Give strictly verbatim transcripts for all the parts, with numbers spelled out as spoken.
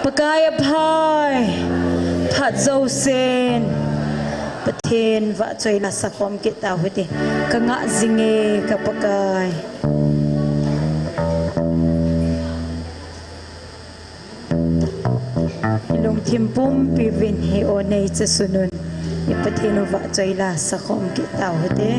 Pakai aphai, phat jousen Pathen vahchoi la sakhom kit tau hite. Ka ngah jinge ka Pakai. I lungthim pumpi uvin hi o nei cha sunun. I Pathen u vahchoi la sakhom kit tau hite.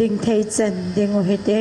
Ding thei chen ding u hite.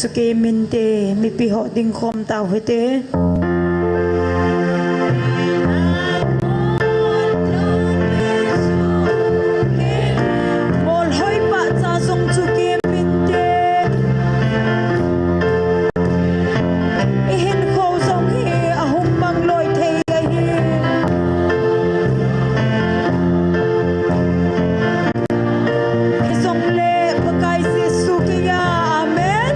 Jesu kimin te, mipi ho ding khom tau hite. Molhoi pahcha jong chu kimin te. Ihinkho jong hi ahung mang loi thei ahi. Hijongle Pakai Jesu keiya, amen.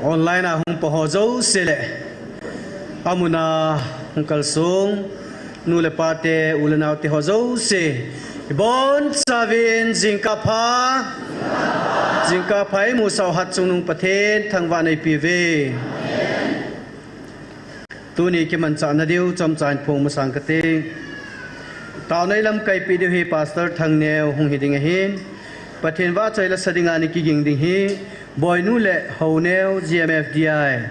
Online a hung pa ho jouse le, amun a hung kalsong nu le pa te, u le nao te ho jouse, ibonchauvin jingkah pha, jingkah pha imusah u Hatchungnung Pathen thangvahna eipe uve. Tuni kimanchahna diu chomcha in phong masang kate. Taona ilamkaipi diu hi Pastor Thangneo hung hiding ahin, Pathen vahchoi la sa dinga ana kiging ding hi Boinu le Houneo, G M F D I.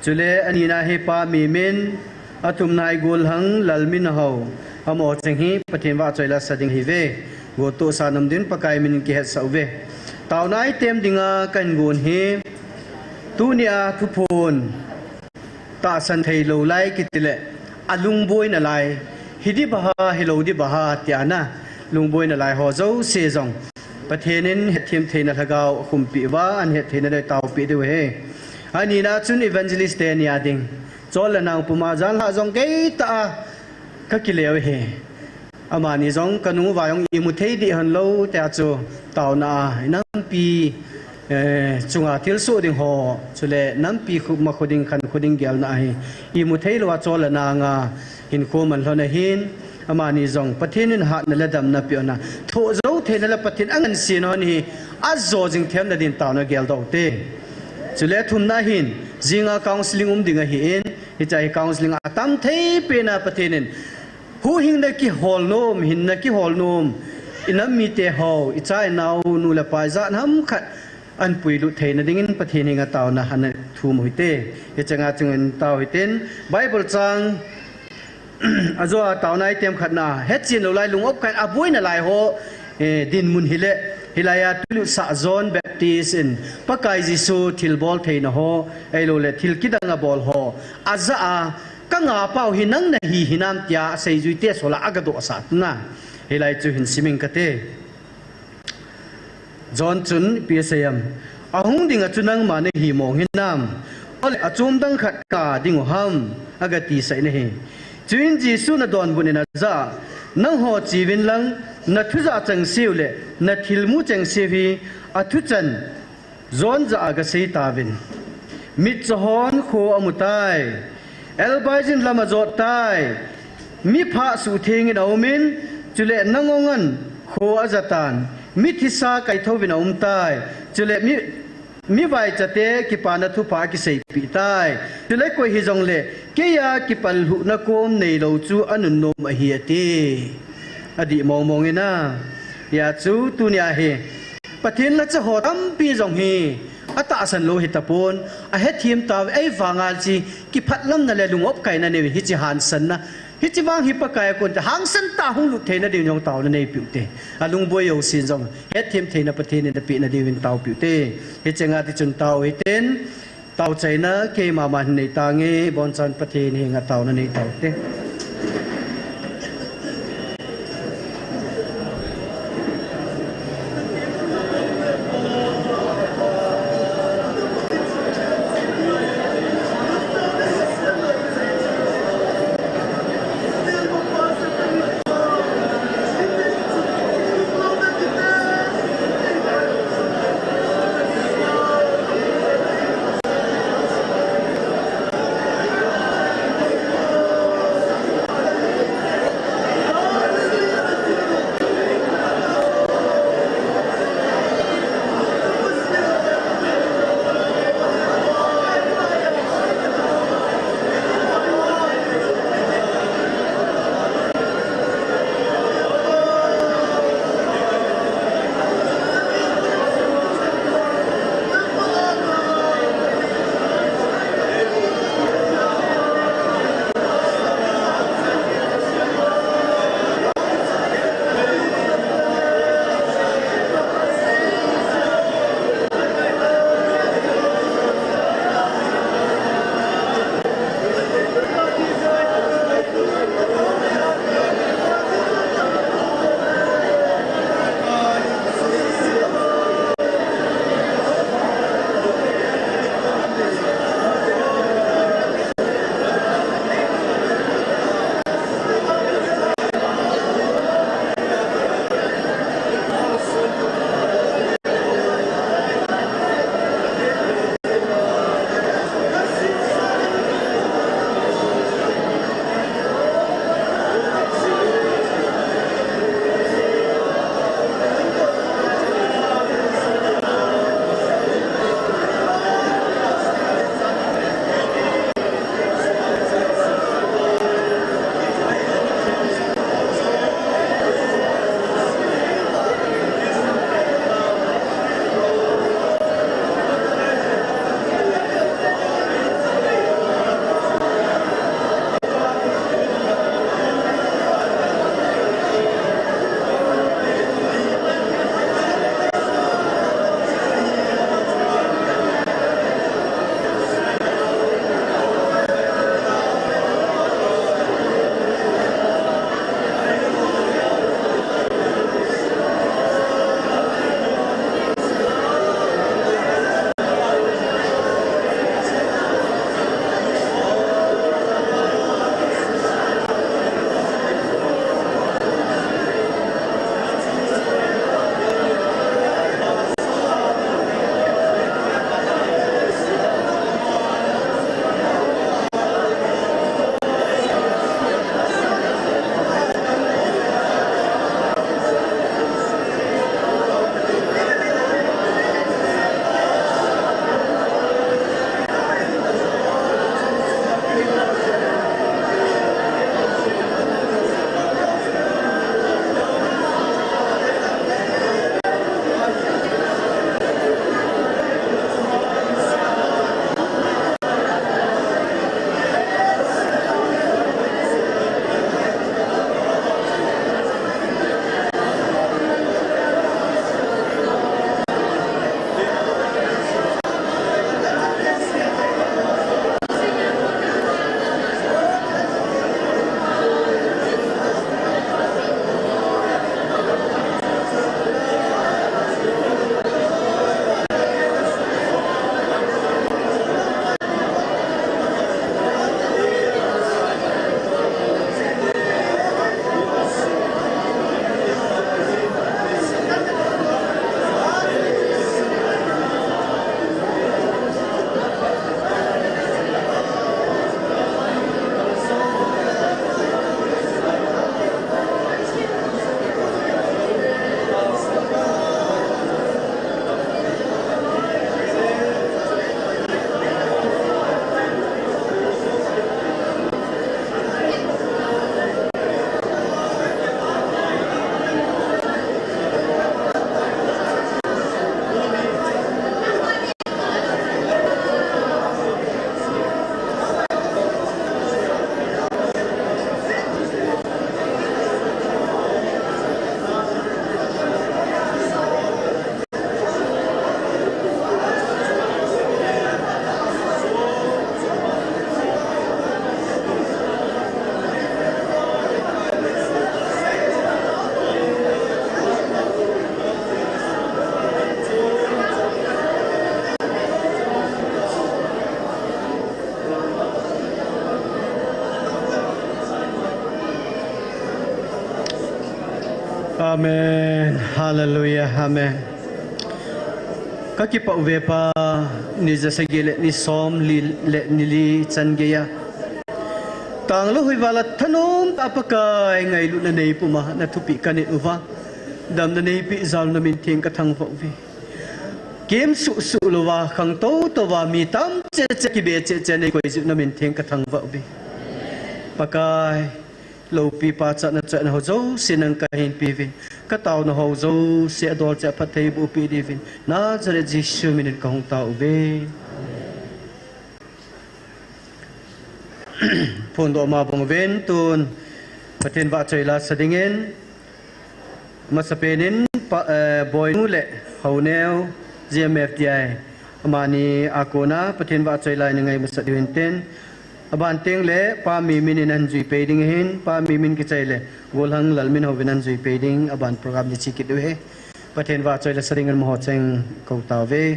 Chule anina hi Pa Mimin, athumna hi Golhang Lalminhao, amaho cheng hi Pathen vahchoi la sa ding ahiuve. Gotoh sa nom din Pakai min in kihetsah uve. Taona item dinga kahin gon hi, tunia thuphon tahsan theilou lai kiti le, alungboina lai, hi ding bang ham, hilou ding bang ham tia ana lungboina lai ho jouse jong Pathen in hetthem theina lhagao akhumpi uva, ahin hetthei nading taopi diu ahi. Anina chun evangelist te nia ding, chol le nang puma janhi jong geitah a kakile u ahi. Amani jong kanung uva jong imu thei ding henlou tia chu taona a inampi, eh, chunga thilsoh ding ho, chule nampi khu, makhu ding, khankhu ding gelna ahi. Imu theilou a chol le nang a hinkho man lhon ahin, amani jong Pathen in hatna le damna apeona, thoh jou theina le Pathen angansena ho hi ajo jing themna din taona geldoh u hite. Chule thumna hin, jinga counseling um ding ahin, hiche hi counseling atam thei pena Pathen in huhhingna kihol nom, hinna kihol nom, inam mite ho, icha inao, nu le pa ijat ham khat ahin puilut theina dingin Pathen henga taona ana thum u hite. Hiche nga chungin tao hitin, Bible chang ajoa taona item khatna, hetchen lou lai lung opkai in aboina lai ho, eh, dinmun hile, hilai a twilutsah John Baptist in Pakai Jesu thilbol theina ho, ahilou le thil kidang abol ho ajah a, ka ngapau hi nang nahi hinam tia aseijuite sol a agadohsah na. Hilai chu hin sim inge kate. John chun ipi asei em? Ahung dinga chu nangma nahi mong hinam? Ole achom dang khat ka dingu ham? Agatisah in ahi. Chuin Jesun adonbut in ajah a, nangho cheuvin lang, nathujah chengse u le nathilmu chengse u hi athuchan John jah a gasei tauvin. Mitcho hon kho amutai. Elbaijin lam ajottai. Miphah suhthengin aumin, chule nangongan kho ajatan. Mithisa kaithouvin aumtai. Chule mi, mivaichate kipana thupha akiseipeh tai. Chule koi hijongle, keiya kipallhuhna kom neilou chu anunnom ahi ati. Adih mongmong in a. Hijeh chun tunia hi Pathen lacha ho tampi jong hi atahsan lou hitapon, ahethem tauve, ahivanga hiche kiphatlamna le lung opkaina neuvin hiche hangsanna, hiche vang hi Pakai a kon te hangsan tah a hung lut theina dingin jong taona neipeh u hite. Alungboi jousen jong hethem theina Pathen in apehna dingin taopeh u hite. Hiche nga tichun tao hitin, tao chaina keima ma hin nei tange, bonchan Pathen henga taona nei tao hite. Amen. Hallelujah. Amen. Ka kipah uve Pa, ni ja sagi le ni som li le ni li chan geiya tanglouhoi vala thanom tah a Pakai ngailutna nei puma na thupeh ka nit uva, damna nei peh jal na min theng ka thangvah uve. Kem suh suh louva, khangtou touva, mi tam cheh cheh kibe cheh cheh nei koi jiu na min theng ka thangvah uve. Pakai, loupi pachatna chotna ho jouse nang kahin peuvin, ka taona ho jouse adol cheh a phattheiboh peh diuvin, Nazareth Jesu minin ka hung tao uve. Phondoh ma bang uvin tun Pathen vahchoi la sa dingin, masapen in Pa, eh, Boinu le Haoneo, G M F D I, amani a kona Pathen vahchoi la in ngai masat diu hintin, aban teng le Pa Mimin in ahin jui pei ding ahin, Pa Mimin kichai le Golhang Lalminhou vin ahin jui pei ding, aban program ni chi kit diu ahi. Pathen vahchoi la sa dingin amaho cheng kou tauve.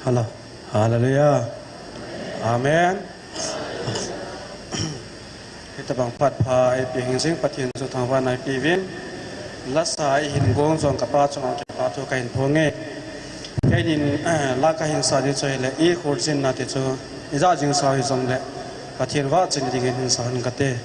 Hello. Hallelujah. Amen. Hitabang phat pha eipeh jing Pathen chu thangvahna eipeuvin, lasa eihin gong jong kapa chunga kipathu kahin phonge. Keinin, eh, la kahin sa ding chu ahile, i kholjinna ti chu ijat jing sa hijongle, Pathen vahchoi dingin hin sa hon kate.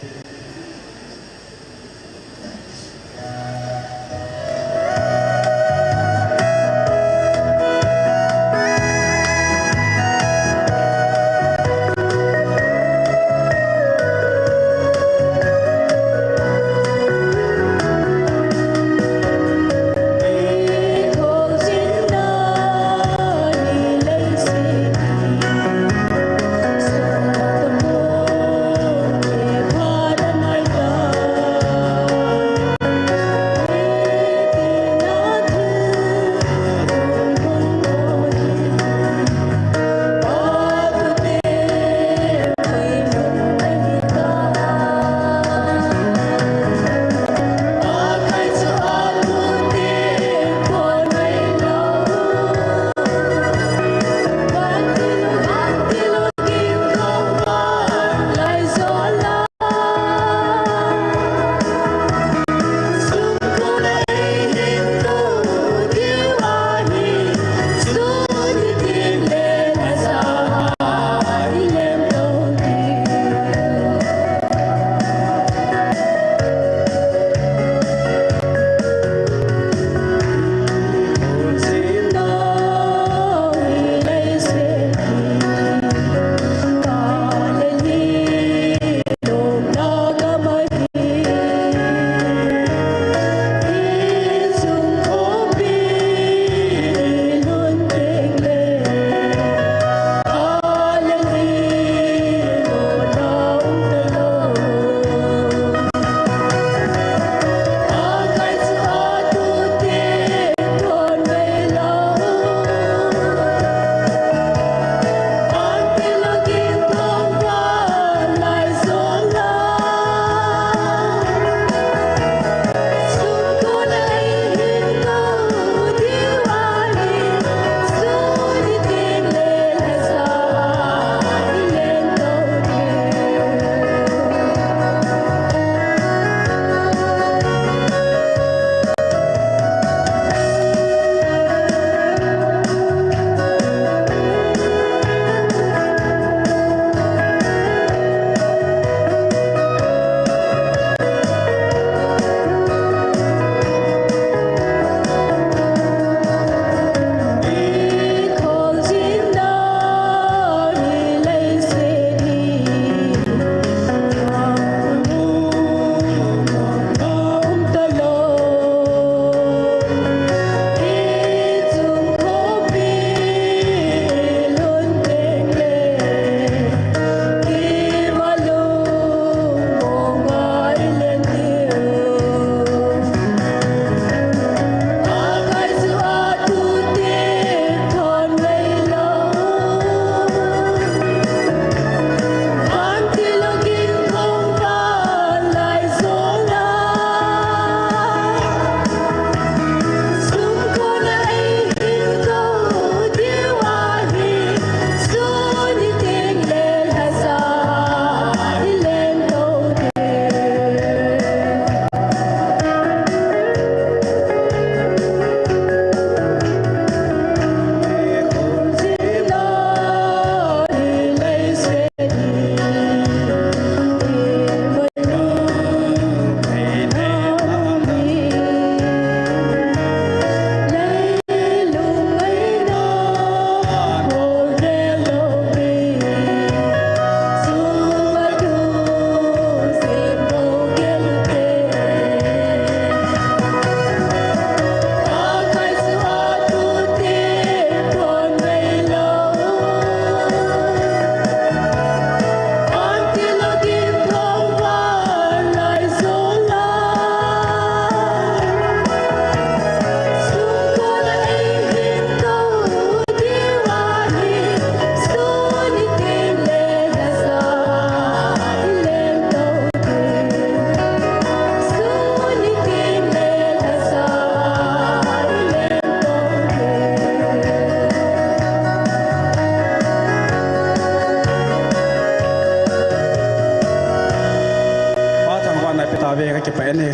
Ka kipah e.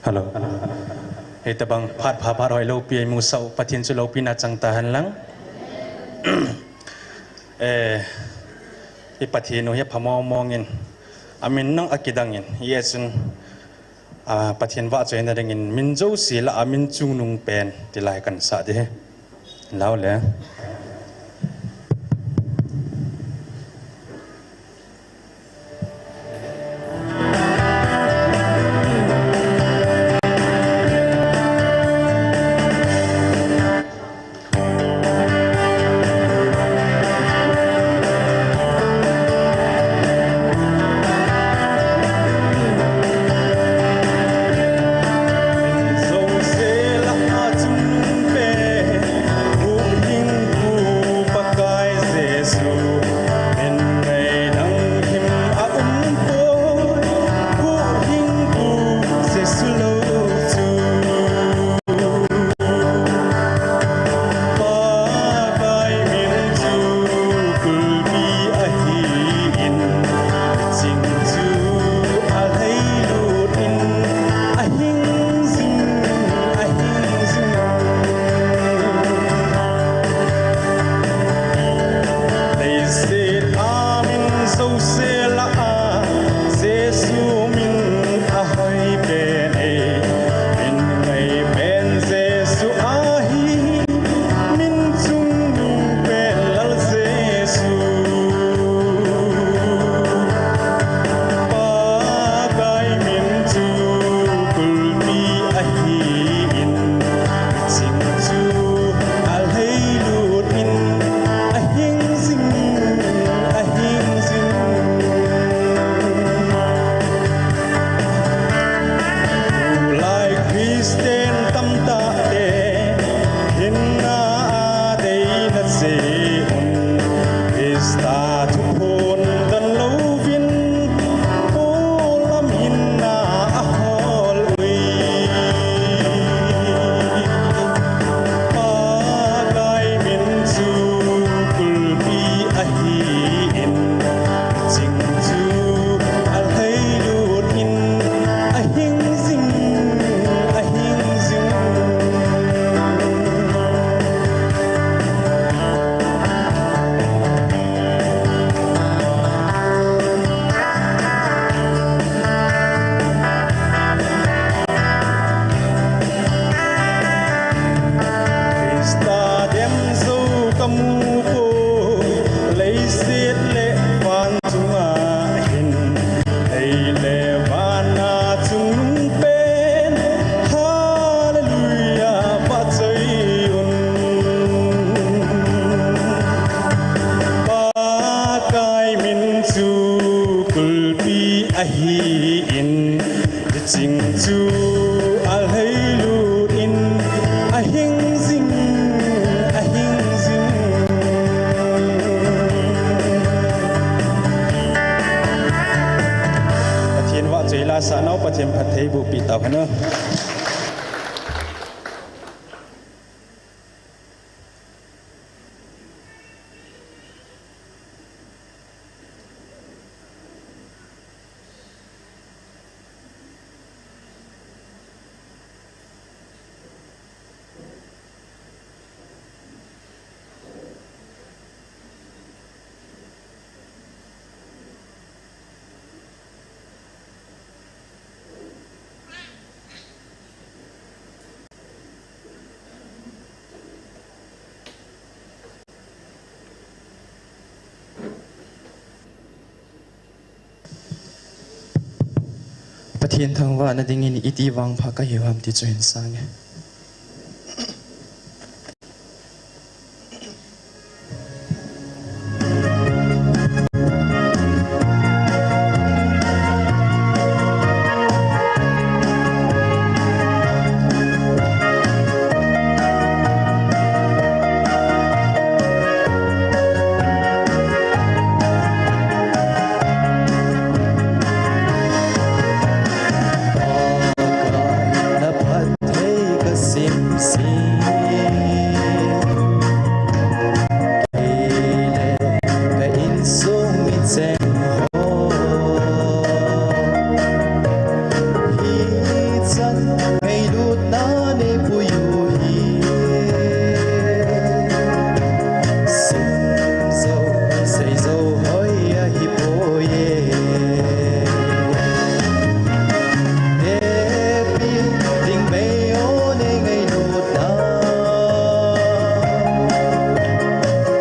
Hello. Hitabang phat pha phat hoi loupi eimusah u Pathen chu loupina chang tahen lang. Eh, i Pathen u hi apha mong mong in, amin nang akidang in, hichun, ah, Pathen vahchoina dingin min jouse lah a min chungnung pen tilai kahin sah ding ahi. Lau le. Pakai min chu kulpi ahin, ching chu alhailut in, ahing jing, ahing jing. Leiset a min jouse lah a Jesu min ahoi pen e, min ngai pen Jesu ahi, min chungnung pen Lal Jesu. Pakai min chu kulpi ahin, ching chu alhailut in, ahing jing, ahing jing. Tulai Christian tamtah te hinna a deina cheh un, Christa thuphon don louvin, polam hinna a hol ui. Pakai min chu kulpi ahin, ching chu alhailut in, ahing jing, ahing jing. Christa dem jou kamu poi, leiset le van chunga hin, lei le van a chungnung pen, Hallelujah, vahchoi un. Pakai min chu kulpi ahin, ching chu alhailut in, ahing jing, ahing jing. Pathen vahchoi la sah nau, Pathen phattheiboh peh tauhen. Pathen thangvahna dingin iti vangpha kahiu ham ti chu hin sange. Cheng ho, hichan ngailutna neipui u hi. Sim jou, sei jou hoi ahipoi e. Hepi ding bei o nei ngailutna.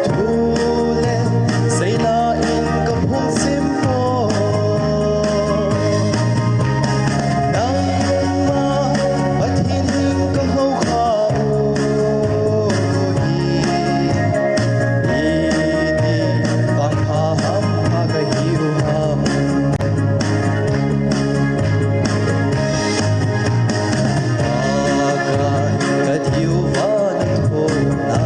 Thu le sei la in ka phung sim poi. Nangma Pathen hing ka hou kha u hi. Iti vang pha ham pha ka hiu ham. Pakai ka diu va na thona.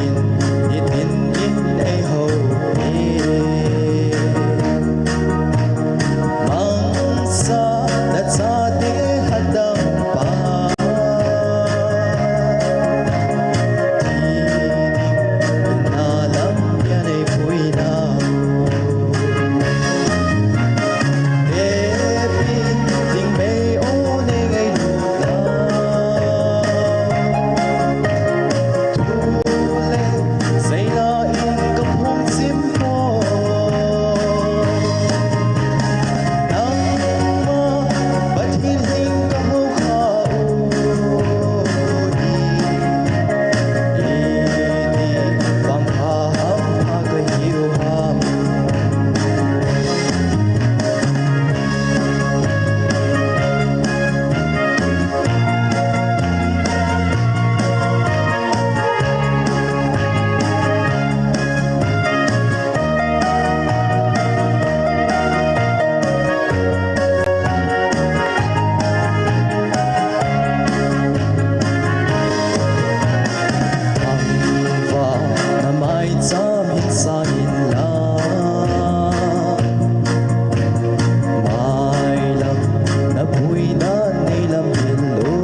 In, nitin in ei hou e. Mangcha na chate hadam pa. Ti ding in na lam ya nei pui na. Hepi ding bei o nei ngailutna. Thu le sei la in ka phung sim poi. Nangma Pathen hing ka hou kha u hi. Iti vang pha ham pha ka hiu ham. Thangvahna maicham hin sang in la, mailam na puina nei lam hin lo.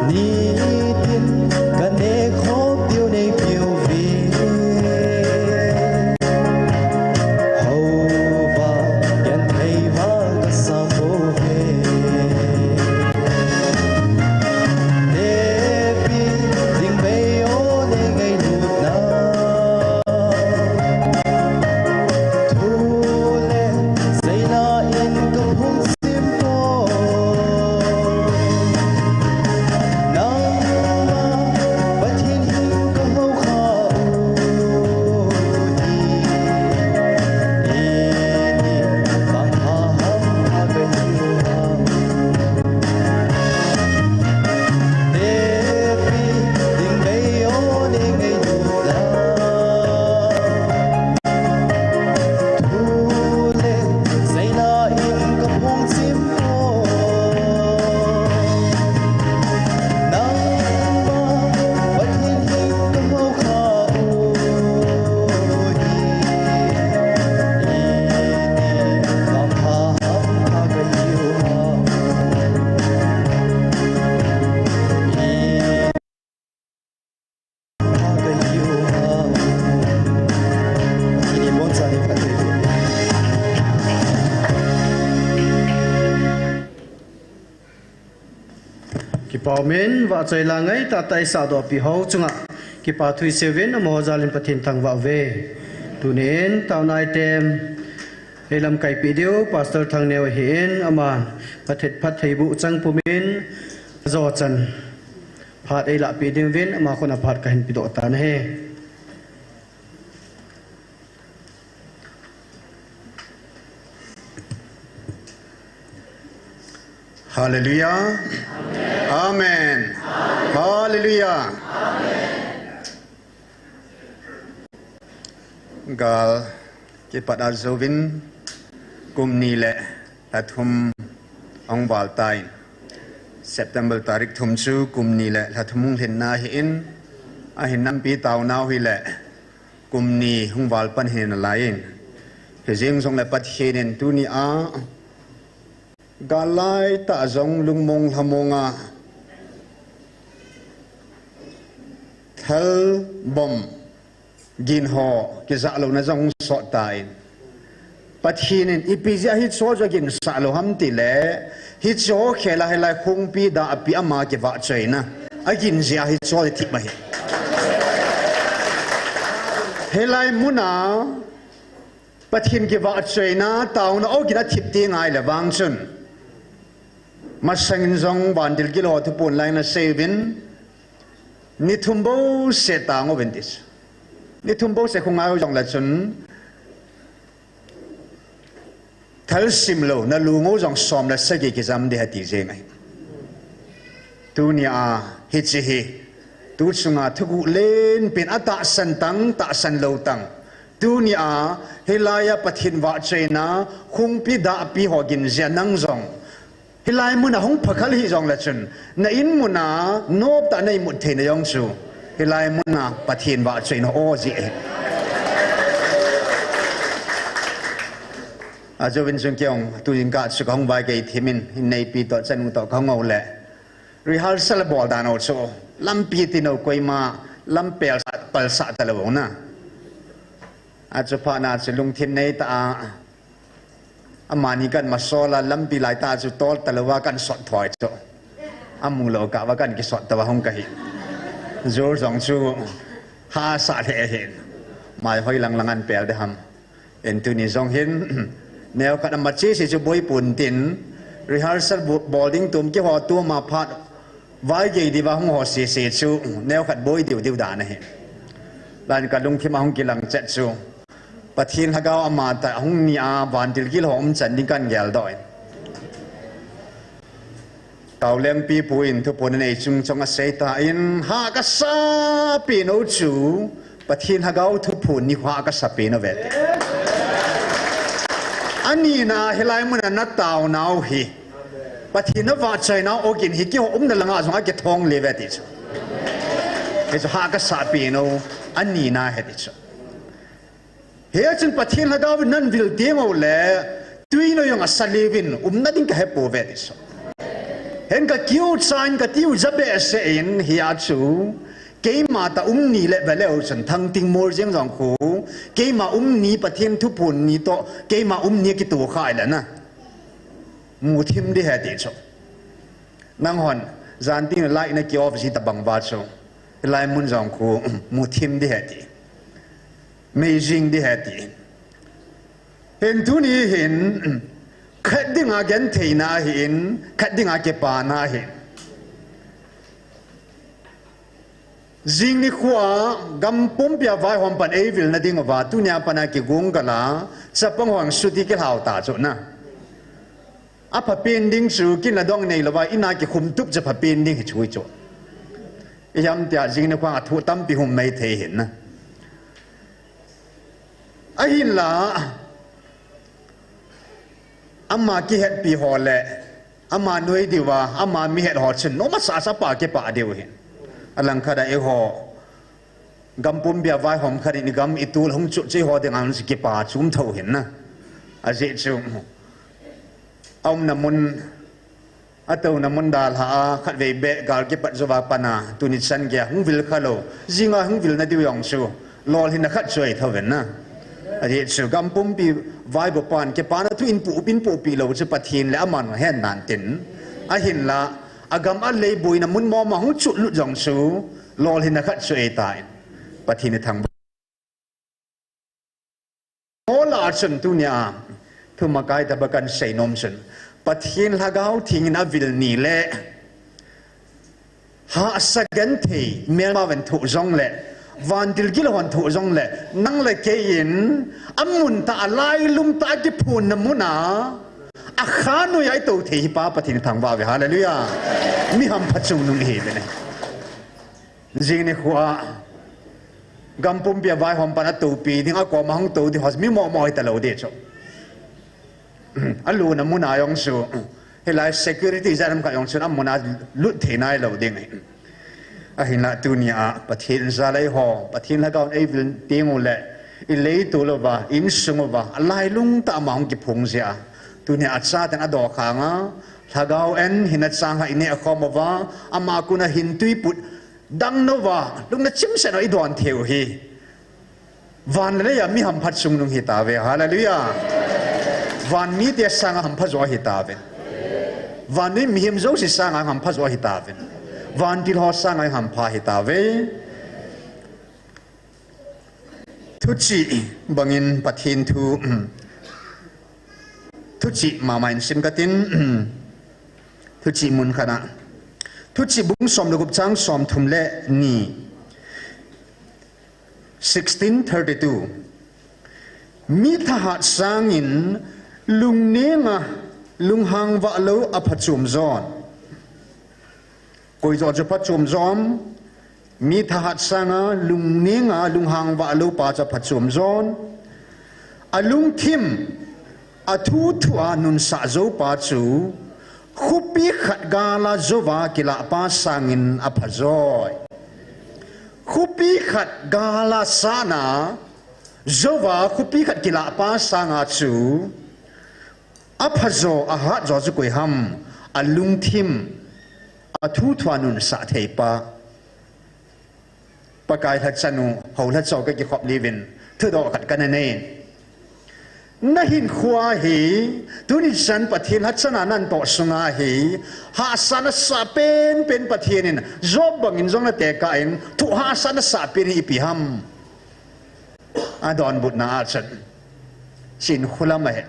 Nitin ka ne khop diu nei piu ve. Houva, yan thei va ka sa poi ve. Hepi ding bei o nei ngailutna. Thu le sei la in ka phung sim poi. Nangma Pathen hing ka hou kha u hi. Iti vang pha ham pha ka hiu ham. Hepi ding bei o nei ngailutna. Thu le sei la in ka phung sim poi. Nangma Pathen hing ka hou kha u hi. Iti vang pha ham pha ka hiu ham. Kipa umin, vahchoi la ngai tah tah i sahdoh pi ho chunga kipa thu i seiyuvin, amaho jal in Pathen thangvah uve. Tunin taona item ei lamkaipi diu Pastor Thangneo ahin, aman phatthei, phattheibuh chang pumin, ajou chan phat ei lahpi ding uvin, ama khut a phat kahin pedoh tan ahi. Hallelujah. Amen. Hallelujah. Gal kipat a jouvin kum ni le lha thum ahung val tan. September tarik thum chu kum ni le lha thum hung lhinna ahin, ahin nampi taonau hi le kum ni hung val pan hi nalai in. Hijeng jongle Pathen in tuni a gal lai tah jong lungmong lhamong a Thal bom gin ho kijah louna jong hung sot tan, Pathen in ipi jeh a hicheho chu aginsah lou ham tile, hicheho khel a hilai Khungpi Dahpi ama kivahchoina agin jeh a hicheho thip ahi. Hilai muna Pathen kivahchoina taona ogin athip teng ahile vang chun, masangin jong Vantil Gil ho thuphon lai in asei uvin, ni thum bouseh tang uvin ti chu. Ni thum bouseh khu ngai u jongle chun, thal sim lou, na lung u jong som le sagi kijam ding ahi ti jeng ahi. Tunia hiche hi, tu chunga thuguh lenpen atahsan tang, tahsan lou tang, tunia hilai a Pathen vahchoina, Khungpi Dahpi ho gin jeh a nang jong hilai muna hung phakhal hih jongle chun, na in muna noptah a na imut theina jong chu hilai muna Pathen vahchoina o jeh ahi. Ajouvin chun kei jong tu jingkah chu kahung vaigei thim in, in neipi toh chanu toh kahung ou le, rehearsal bol dan u chu, lampi tin u koima lam palsah, palsah talou na. Achu phatna chu lungthim neitah a, amani kan masol a, lampi laitah chu tol talouva kan sot thoi chu, amu lou kah uva kan kisot tauva hung kahi. Jur jong chu hahsa lheh ahin, mai hoi lang lang an pel ding ham. Hin tuni jong hin, neokhat ama chese chu boipon tin, rehearsal bo-, bol ding tum keiho tuma phat vaigei diuva hung ho sese chu neokhat boi diu diu dan ahi. Lan kalungthim a hung kilang chet chu, Pathen Lhagao amatah hung ni a Vantil Gil ho umchan ding kan geldoh in, Kaolengpi pu in thuphon anei chung chong asei tan, hah kasa pen u chu Pathen Lhagao thuphon nikho hah kasa pen uve ti. Anina, hilai muna nataonau hi Pathen navahchoinau ogin hi keiho umna langa jong akithong le uve ti chu. Hichu hah kasa pen u anina ahi ti chu. Hichun Pathen Lhagao in navil teng ule, twi noi jong asa le uvin, umna ding kahepouve ti chu. Hin kakiu chan katiu ja behseh in hia chu, keima tah um ni le veleu chun Thangtingmol jeng jong khu, keima um ni Pathen thuphon ni toh keima um ni kitoh kha ile na, muthim ding ahi ti chu. Nanghon jan tin light na ki off ji tabang uva chu, hilai mun jong khu muthim ding ahi ti, meijing ding ahi ti. Hin tuni hin, khat dinga gentheina ahin, khat dinga kipana ahin. Jing nikhoa gam pumpia vaihom pan eivilna dinguva tunia pana kigong kal a, chapang hon chuti kilhau ta chu na. Aphapen ding chu kin la dong neilouva ina kikhum tup chu phapen ding hi chu chu. Ihiam tia jing nikhoa athu tampi hung mei thei hin na. Ahinla, ama kihetpi ho le, ama noi diuva, ama mihet ho chun, nom asasa pa kipah diu hin. Alangkhat a eiho, gam pumpia vaihom khat in gam itol hung chu chu eiho dinga hung kipa chom thou hin na. Ajeh chu, aumna mun, atouna mun dalha a, khatvei beh gal kipat jouva pana, tuni chan geiya hung vil khalou, jinga hung vilna diu jong chu, lolhinna khat chu ahi thou vin na. Ajeh chu gam pumpi vaibopan kipana thu eipoh, eipohpi lou chu Pathen le aman ahen nan tin. Ahinla, agam alei boina mun mong mong hung chotlut jong chu, lolhinna khat chu ahitan. Pathen ithangvah Mola chun tunia, thumakai tah ba kan seinom chun, Pathen Lhagao Theng in avil ni le, hahsa genthei, melma uvin thoh jongle, vantil gilhon thoh jongle, nang le kei in, amun tah a lailung tah a kiphonna muna, akhanoi a itou thei hi Pa Pathen ithangvah uve, hallelujah. Mi hampha chungnung ihiuvin ahi. Jing nikhoa, gam pumpia vaihom pan atoupi ding, akoma hung tou ding ho, mi momo hitalou ding chu. Alutna muna jong chu, hilai security jat ham khat jong chun amuna lut thei nailou ding ahi. Ahinla tunia, Pathen jalhai ho, Pathen Lhagao in eivil teng ule, ileitol uva, insung uva, alailung tah a ama hung kiphong jeh a, tunia achaten adokhang a, Lhagao in hin achang a ineh khom uva, ama kona hin twi put, dang nova, lungna chimset nova i don thei u hi. Van le leiya mi hampha chungnung hi tave. Hallelujah. Van mite sanga hampha jo hi tave. Van ni mihem jouse sanga hampha jo hi tave. Van til ho sanga hampha hi tave. Thuchih bangin Pathen thu, thuchih mama in sim katin, thuchih mun khat a. Thuchih bung som le gup chang som thum le ni. Sixteen thirty-two. Mi thahat sangin lungnenga lunghang vahlou a phachom jon. Koi jo chu phachom jon. Mi thahat sanga lungnenga lunghang vahlou pa chu phachom jon. A lungthim, a thu thu a nunsah jou pa chu khopi khat gala jouva kilah pa sangin a phajoi. Khopi khat gala sana jouva khopi khat kilah pa sanga chu a phajo, a hatjo chu koi ham? A lungthim, a thu thu a nunsah thei pa. Pakai lhachanu, hou lhacho ka kikhop liuvin, thudoh khat kana nei. Na hinkhoa hi, tuni chan Pathen lhachana nan toh sunga hi, hahsatna sah penpen Pathen in, Job bangin jong na tekah in, thu hahsatna sah pen hi ipi ham? A donbutna a chun, Chinkholam ahi.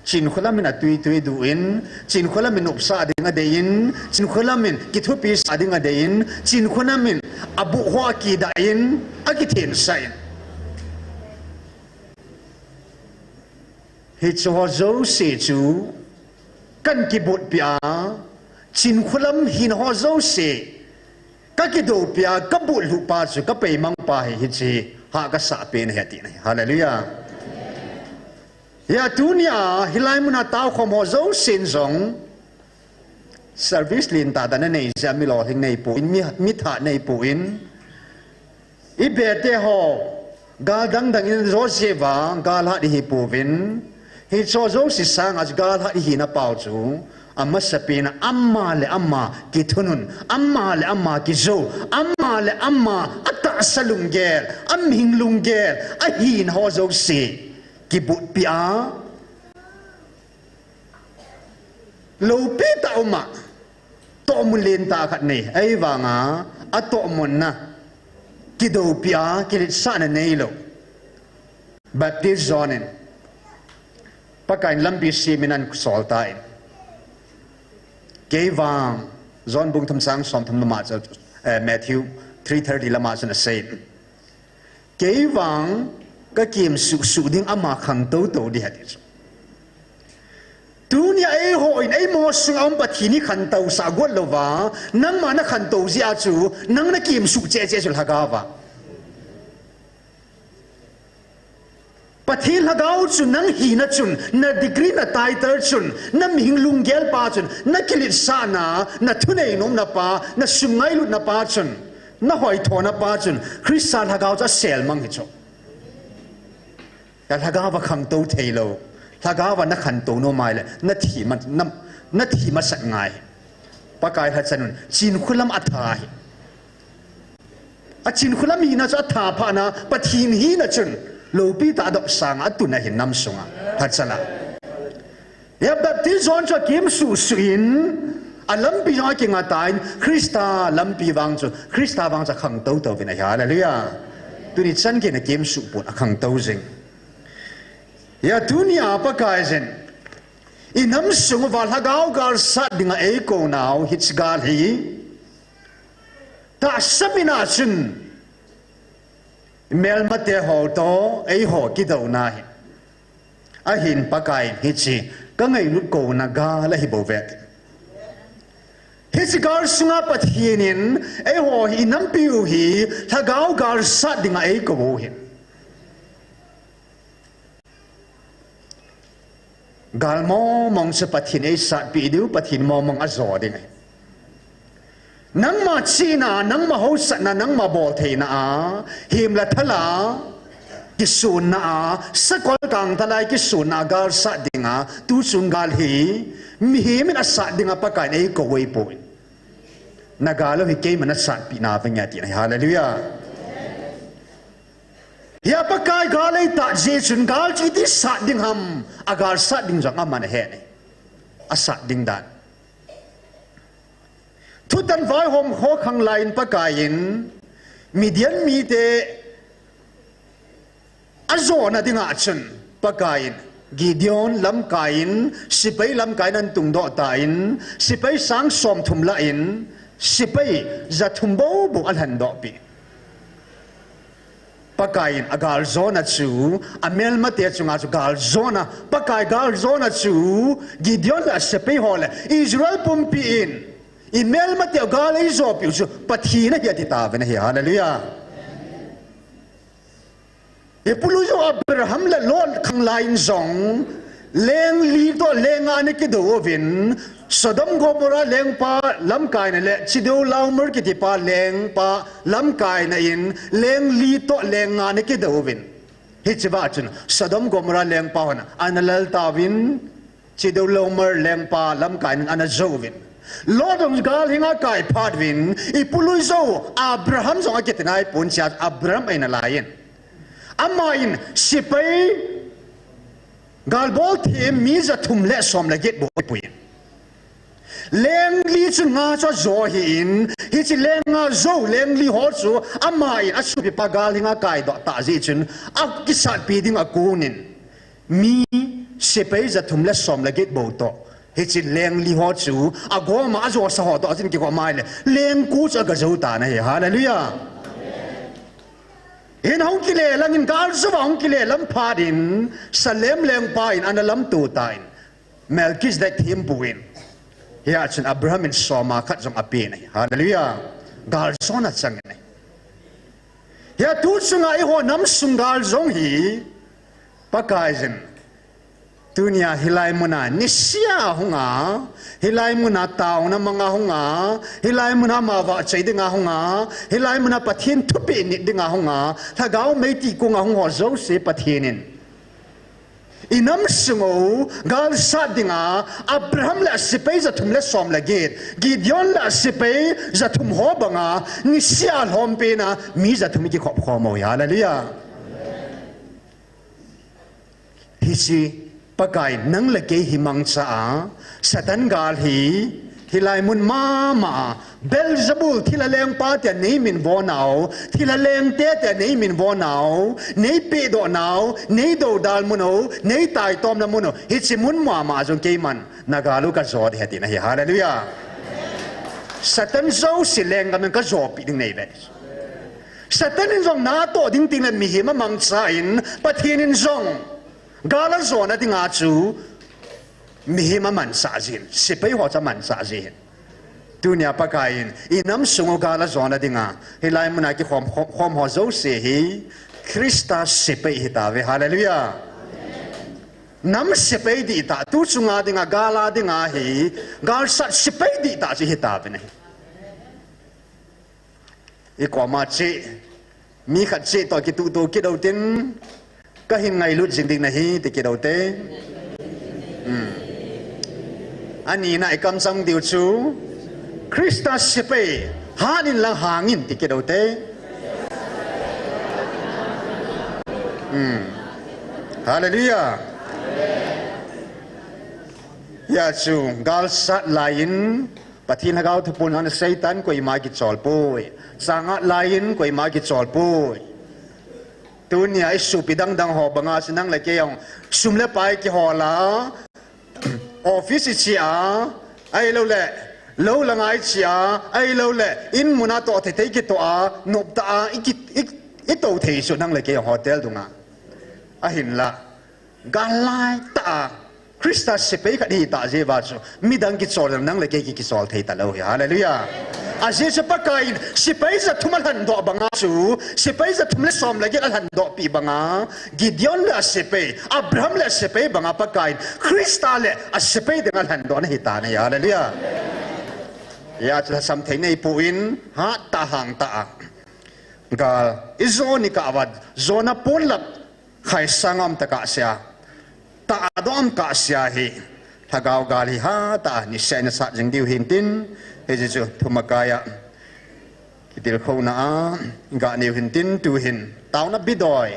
Chinkholam in a tuitui duh in, Chinkholam in nopsah ding a dei in, Chinkholam in kithupisah ding a dei in, Chinkholam in a buh ho a kidah in, a kithensah in. Hiche ho jouse chu kan kibotpi a, Chinkholam hina ho jouse ka kidoupi a, ka bot lhuh pa chu ka peimang pa hi, hiche hi hahsatna pen ahi ati ahi. Hallelujah. Hia tunia hilai muna taokhom ho jousen jong service lentah tah nanei jeh a mi lolhing neipon, mi, mi thah neipon, i bete ho, gal dangdang in jo jeh uva gal hat ihi pouvin, hiche jouse sanga gal hat ihina pau chu, amasapen a ama le ama kithunun, ama le ama kijou, ama le ama atahsa lunggel, amihing lunggel, ahina ho jouse kibotpi a, loupi tah uma, tohmun lentah khat nei, ahivanga atohmunna kidoupi a, kiletsahna neilou. Baptist John in Pakaiyin lampi semin ahin sol tan, kei vang, John bung thum chang somthum lama chu, eh, Matthew three thirty lama chun asei. Kei vang kakemsuh suh ding ama khangtou tou ding ahi ati chu. Tunia eihon eimo sunga um Pathen in khantousah got louva, nangma nakhantou jeh a chu, nang nakemsuh cheh cheh chu lhagaova. Pathen lhagao chu nang hina chun, na degree, na title chun, namihing lunggel pa chun, nakiletsahna, nathunei nomna pa, nasum ngailutna pa chun, nahoithona pa chun, Christa lhagao chu aselmang hi chu. Lhagaova khangtou theilou, lhagaova nakhantou nom ahile, nathi ma, na, nathi masat ngai. Pakai lhachanun, Chinkholam atha hi. Achinkholam hina chu atha phatna, Pathen hina chun, loupi tah a adop sanga atun ahin nam sunga, lhachana. Hia Baptist John chu akemsuh suh in, alampi jong akinga tan, Christa lampi vang chu, Christa vang chu akhangtou touvin ahi, hallelujah. Tuni chan geiyin akemsuh pon akhangtou jing. Hia tunia Pakaiyin, inam sung uva lhagao gal sat dinga eikou nau hiche gal hi, tahsa mina chun, melmate ho toh eiho kidouna hi. Ahin Pakaiyin hiche kangailut kouna gal ahi bouve. Hiche gal sunga Pathen in eiho hi inampiu hi lhagao gal sat dinga eikou u ahi. Gal mongmong chu Pathen eisatpi diu, Pathen mongmong ajo ding ahi. Nangma chihna, nangma haosatna, nangma boltheina a, himla thala kisonna a, sakol kangtalai kisonna a gal sat dinga, tuchung gal hi, mihem in asat dinga Pakaiyin eikou u ahipoi. Na gal u hi keima nasatpi nauve nge tina hi. Hallelujah. Hia Pakai gal eitah jeh chun gal chu iti sat ding ham, agal sat ding jong aman ahe nai. Asat ding dan. Thutan vaihom ho khang laiyin Pakaiyin, Midian mite ajona dinga chun, Pakaiyin, Gideon lamkaiyin, sepai lamkaiyin ahin tungdoh tan, sepai sang somthum lah in, sepai jathum bou bou alhendohpeh. Pakaiyin agal jona chu, amelmate chunga chu gal jona, Pakai gal jona chu, Gideon le asepai ho le, Israel pumpi in, imelmateu gal eijopiu chu, Pathen ahi ati tauve nahi, hallelujah. Ipu lui jou Abraham le Lot khang laiyin jong, leng li toh leng nga ana kidou uvin, Sodom Gomorrah lengpa lamkaina le Chedorlaomer kitipa lengpa lamkaina in, leng li toh leng nga ana kidou uvin. Hicheva chun, Sodom Gomorrah lengpa hon ana lal tauvin, Chedorlaomer lengpa lamkaina in ana jouvin. Lot jong gal hinga kai phat uvin, ipu lui jou, Abraham jong akitinai pon chia, Abraham eina laiyin. Aman sepai galbol them mi jathum le som le get bou apuiyin. Leng li chun nga chu ajo ahin, hiche leng nga jou leng li ho chu aman asopipa gal hinga kaidoh tah jeh chun akisatpi ding akonin. Mi sepai jathum le som le get bou toh. Hiche leng li ho chu agoma ajosah ho toh, ajin kigom ahile. Leng ko chu aga jou tan ahi. Hallelujah. Hin ahung kile langin gal jouva ahung kile lam phat in, Salem lengpa in ana lamto tan. Melchizedek thempu in. Hia chun Abraham in soma khat jong apen ahi. Hallelujah. Gal jona chang ahi. Hia tu chunga eiho nam sung gal jong hi, Pakaiyin, tunia hilai muna nisea hunga, hilai muna taona manga hunga, hilai muna mavahchoi dinga hunga, hilai muna Pathen thupeh nit dinga hunga, lhagao mei tih konga hung ho jouse Pathen in, inam sung u gal sat dinga, Abraham le asepai jathum le som le get, Gideon le asepai jathum ho banga, nisea lhompen a mi jathum ikikhop khom u hi, hallelujah. Hiche Pakai nang le kei hi mangcha a, Satan gal hi, hilai mun mama a, Beelzebul thilha lengpa tia nei minvo nau, thilha lengte tia nei minvo nau, nei pehdoh nau, nei doudal mun u, nei taitomna mun u, hiche mun mama a jong keiman na gal u kajo ding ahi tina hi, hallelujah. Satan jouse lenggam in kajopeh ding neive. Satan in jong natoh ding tengle mihem amangchan, Pathen in jong gal ajona dinga chu mihem amanchah jin, sepai ho chu amanchah jin. Tunia Pakai in, inam sung u gal ajona dinga, hilai muna kikhom, khom, khom ho jouse hi, Christa sepai hitauve, hallelujah. Nam sepai dihtah, tu chunga dinga, gal a dinga hi, galsat sepai dihtah chu hitauve nahi. Ikoma cheh, mi khat cheh toh kituhto kit utin, kahin ngailut jing ding nahi, ti kit ute. Hmm. Anina ikamchang diu chu, Christa sepai, hat in lang hang in, ti kit ute. Hmm. Hallelujah. Hia chu, galsat laiyin, Pathen Lhagao Thupun ana seitan koima kichol poi. Changat laiyin koima kichol poi. Tunia isopi dangdang ho banga chu nang le kei jong sum le pai kihol a, office iche a, ahilouleh lou langa iche a, ahilouleh in muna toh thei thei kitoh a, noptah a, iki, i, itou thei chu nang le kei jong hotel dunga. Ahinla, gal laitah a, Christa sepai khat hitah jeh uva chu, midang kichol nang le kei ki, kichol thei talou hi. Hallelujah. Ajeh chu Pakai in, sepai jathum alhandoh banga chu, sepai jathum le som le get alhandohpi banga, Gideon le asepai, Abraham le asepai banga Pakai in, Christa le asepai dinga alhandoh nahi tan ahi. Hallelujah. Hia chu lhasam thei nei pon, hattah hangtah a. Gal, ijo nikah uva, jona ponlap, khaisang um tah kahsea, tahdoh um kahsea hi, lhagao gal hi hatah a niseh a inasat jing diu hintin, Hiche chu thum a kai a kitilkhouna a, ga neu hin tin tu hin taona bidoi.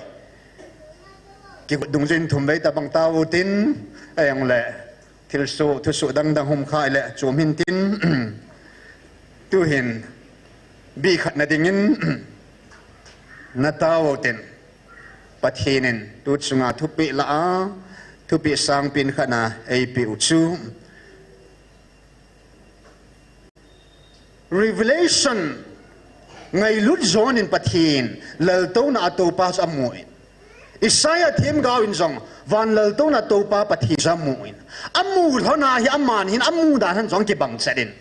Kigot dungjuiyin thum vei tabang tao tin, ahijongle thilsoh, thusoh dangdang hung kha le chom hin tin, tu hin bikhatna dingin na tao tin. Pathen in tu chunga thupeh la a, thupeh sangpen khat na eipeh u chu Revelation ngailut John in Pathen laltouna a toupa chu amun. Isaiah themgao in jong van laltouna toupa Pathen chu amun. Amu lhona hi aman hin amu dan hin jong kibang chet in.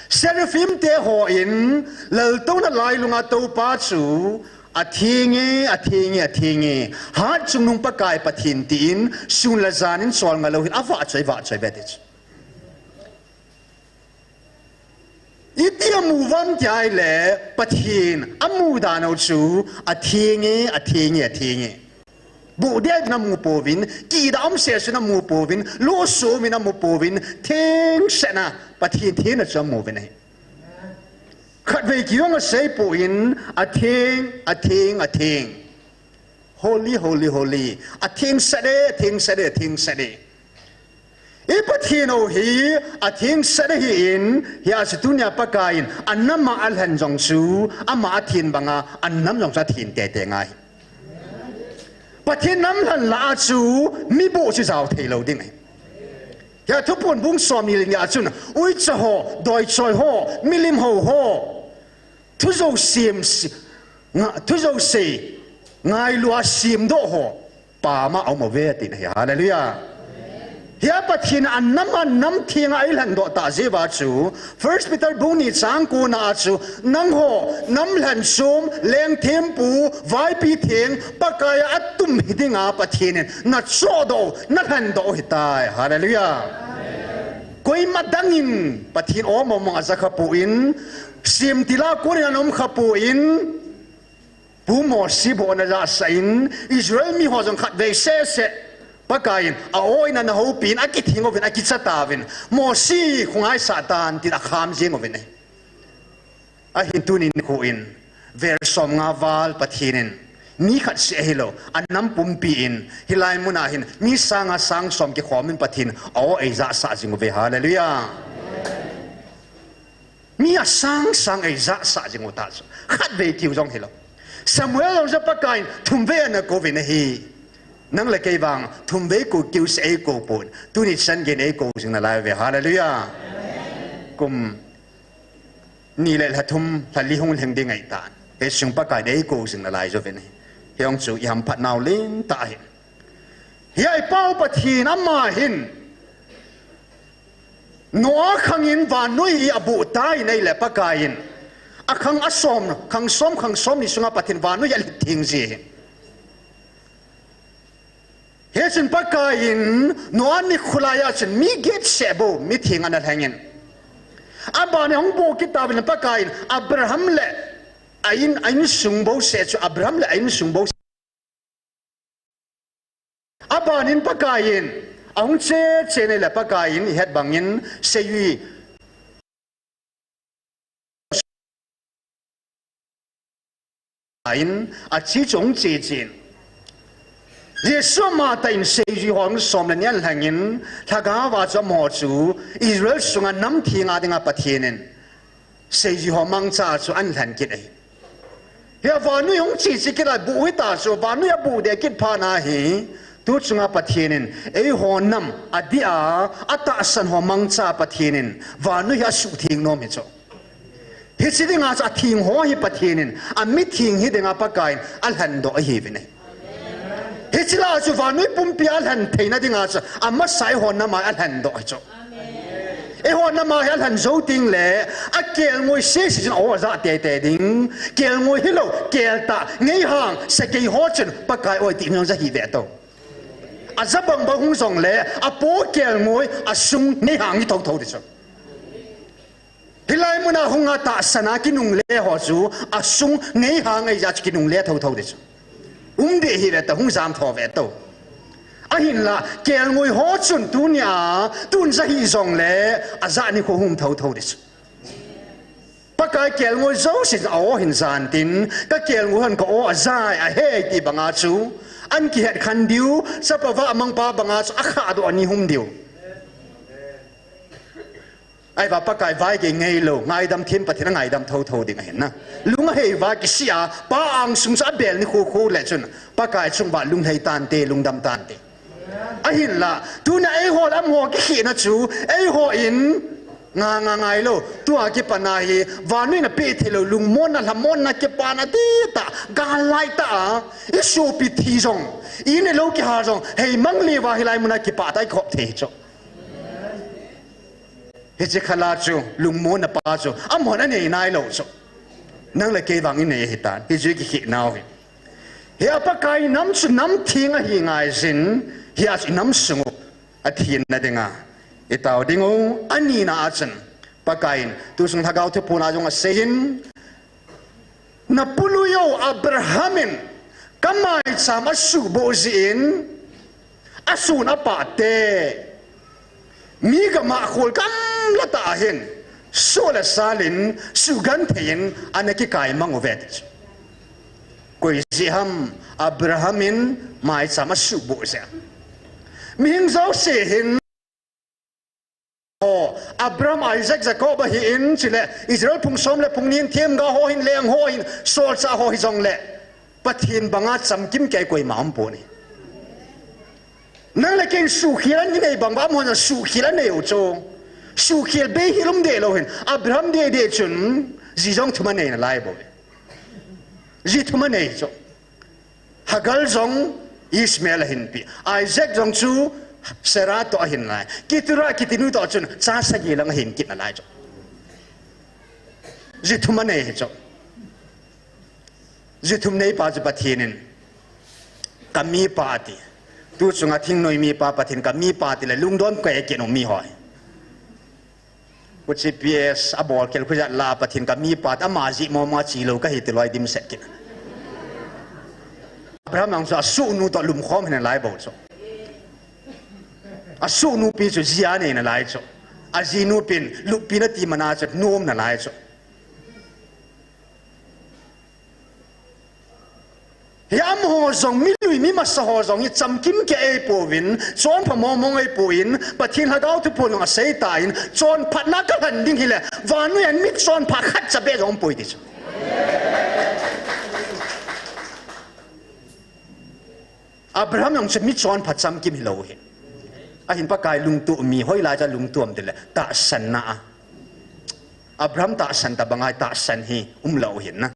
Seraphim te hon laltouna lailunga toupa chu atheng e, atheng e, atheng e. Hat chungnung Pakai Pathen tin sun le jan in cholngah lou hin avahchoi, vahchoi ve ti chu. Iti amu uvam ti ahile Pathen amu dan u chu atheng e, atheng e, atheng e. Buhdei in amu pouvin, kida um seh sun amu pouvin, luso min amu pouvin, thengsetna, Pathen thengna chu amu uvin ahi. Khatvei kihong asei poi, atheng, atheng, atheng. Holy, holy, holy. Athengset e, athengset e, athengset e. I Pathen u hi athengset ahin, hijeh chun tunia Pakai in anam a alhen jong chu, ama athen banga, anam jong chu athen teitei ngai. Pathen nam lhen lah a chu, mi boh chu jao thei lou ding ahi. Hia Thuphon bung somni le ni a chun, uicha ho, doichoi ho, milim hou ho, thujou sem, nga, thujou sei, ngailu a semdoh ho, pam a aum uve, ati ahi. Hallelujah. Hia Pathen in anam a nam theng a eilhendoh tah jeh uva chu, First Peter bung ni chang ko na a chu, nangho, nam lhenchom, leng thempu, vaipi theng, Pakai a atum hi dinga Pathen in nachohdoh u, nalhendoh u ahitai. Hallelujah. Koima dang in Pathen aw mong mong a ja kha poi, semtil a kon in ana um kha poi, Pu Mosi bou ana jahsah in, Israel mi ho jong khatvei seh seh, Pakai in a-aw in ana houpi in, akithing uvin, akicha tauvin, Mosi, kho ngaisah tan, tin akham jeng uvin ahi. Ahin tuni nikho in, vel som nga val Pathen in, mi khat seh hilou, anam pumpi in, hilai mun a hin, mi sang nga sang som kikhom in Pathen, a-aw eijahsah jing uve, hallelujah. Mi asang sang eijahsah jing u ta chu. Khatvei kiu jong hilou. Samuel jong chu Pakai in thumvei ana kouvin ahi. Nang le kei vang thumvei kou kiu seh eikou pon. Tuni chan geiyin eikou jing nalai uve. Hallelujah. Kum ni le lha thum, lha li hung lhing ding ahitan. Hiche sung Pakai in eikou jing nalai jouvin ahi. Hijong chu ihamphat nau lentah ahi. Hia i Pau Pathen ama hin Noah khang in vannoi hi abuh tan ahile Pakai in akhang asom, khang som, khang somni sunga Pathen vannoi hi alhit theng ji ahi. Hichun Pakai in Noah nikho laiya chun mi get seh bou mitheng ana lheng in, aban in ahung bou kit tauvin Pakai in Abraham le a in, a insung bou seh chu, Abraham le a insung bou seh. Aban in Pakai in ahung che che in ahile Pakai in ihet bangin seijui in ache chu ahung che che in, Jesu ama tah in seijui ho som le ni ana lheng in, lhagao a chu amaho chu Israel sunga nam theng a dinga Pathen in seijui ho mangcha chu ana lhen kit ahi. Hia vannoi hung che che kit a buh hita chu, vannoi abuh deh kit phat na hi, tu chunga Pathen in eiho nam adih a, atahsan ho mangcha Pathen in vannoi hi asuhtheng nom hi chu. Hiche dinga chu atheng ho hi Pathen in, amitheng hi dinga Pakai in alhendoh ahiuvin ahi. Hiche lah a chu vannoi pumpi alhen theina dinga chu amasa eiho nam a alhendoh ahi chu. Eiho nam a hi alhen jou teng le, akelngoi sese chun a-aw aja teitei ding. Kelngoi hilou, keltah, ngeihang, sakei ho chun Pakai aw ti in jong ja hih ve tou. Aja bang bang hung jongle, apo kelngoi, asung ngeihang hi thotho ti chu. Hilai muna hunga tahsan a kinungle ho chu, asung ngeihang ahijeh chu kinungle thotho ti chu. Um deh hih ve tou, hung jam tho ve tou. Ahinla, kelngoi ho chun tunia, tun ja hih jongle, ajah nikho hung um thotho ti chu. Pakai kelngoi jouse a aw hin jan tin, ka kelngoi hon ka aw ajai ahi ti banga chu, an kihet khen diu, chapa va amangpa banga chu akhah doh ani hum diu. Ahivang Pakai vai kei ngai lou, ngaidam thim Pathen in angaidam thotho ding ahin na. Lung ahei va kisih a, pa angsung chu abel ni khukhu le chun, Pakai chung va lunglhai tante, lungdam tante. Ahinla, tuna eiho lam ho kikhina chu, eiho in, nga nga ngai lou, tua kipat na hi, vannoi in apeh thei lou, lungmonna, lhamonna, kipana ti tah, gal lai tah a, i sopi thi jong, i ne lou kihal jong, hei mang le va hilai muna kipah tah a i khop thei chu. Hiche khala chu, lungmonna pa chu, amahon anei nai lou chu. Nang le kei vang i nei ahitan, hichu i kikhih nau hi. Hia Pakai nam chu nam theng ahi ngai jin, hia chu i nam sung u, athina dinga, i tao ding u, anina a chun, Pakai in, tu sung Lhagao Thuphon a jong asei in, Na pu lui u Abraham in ka maicham asuhboh jeh in, asun apah te, mi gamla khol gamla tah a hin, soh le sal in, suhgenthei in, ana kikai mang uve ti chu. Koi jeh ham Abraham in maicham asuhboh jeh a. Mihing jouse hin, Aw, Abraham, Isaac, Jacob ahin, chule Israel phung som le phung ni in themgao ho hin, leng ho hin, solchah ho hijongle, Pathen banga chamkim kei koima umpon ahi. Nang le kei in suhkhel anei bang uva, amahon jong suhkhel anei u chu. Suhkhel bei hi um deh lou hin, Abraham deh deh chun, ji jong thum anei nalai bou. Ji thum anei chu. Hagar jong Ishmael ahin pe. Isaac jong chu Sarah toh ahin lai. Keturah kiti nu toh chun cha sagi lang ahin kit nalai chu. Ji thum anei hi chu. Ji thum neipa chu Pathen in ka mipa ati. Tu chunga thingnoi mipa Pathen ka mipa ati le lungdon kei kit u mi ho hi. Huchi P S a bol khel khu jat la Pathen ka mipa ati, ama jeh mong mong a chi lou kahi ti lou a i dimset kit. Abraham jong chu asuhnu toh lumkhom hi nalai bou chu. Asuhnupi chu ji anei nalai chu. Ajinu pin, luppi nati mana chu, nom nalai chu. Hia amaho jong, mi lui mi masa ho jong hi chamkim kei eipouvin, chonpha mong mong eipouvin, Pathen Lhagao Thuphon jong asei tan, chonphatna kalhen ding hile, vannoi a mit chonpha khatcha beh jong umpoi ti chu. Abraham jong chu mi chonpha chamkim hilou hi. Ahin Pakai lungtup mi, hoilai cha lungtup ham tile, tahsanna a. Abraham tahsan tabang a tahsan hi umlou hin na.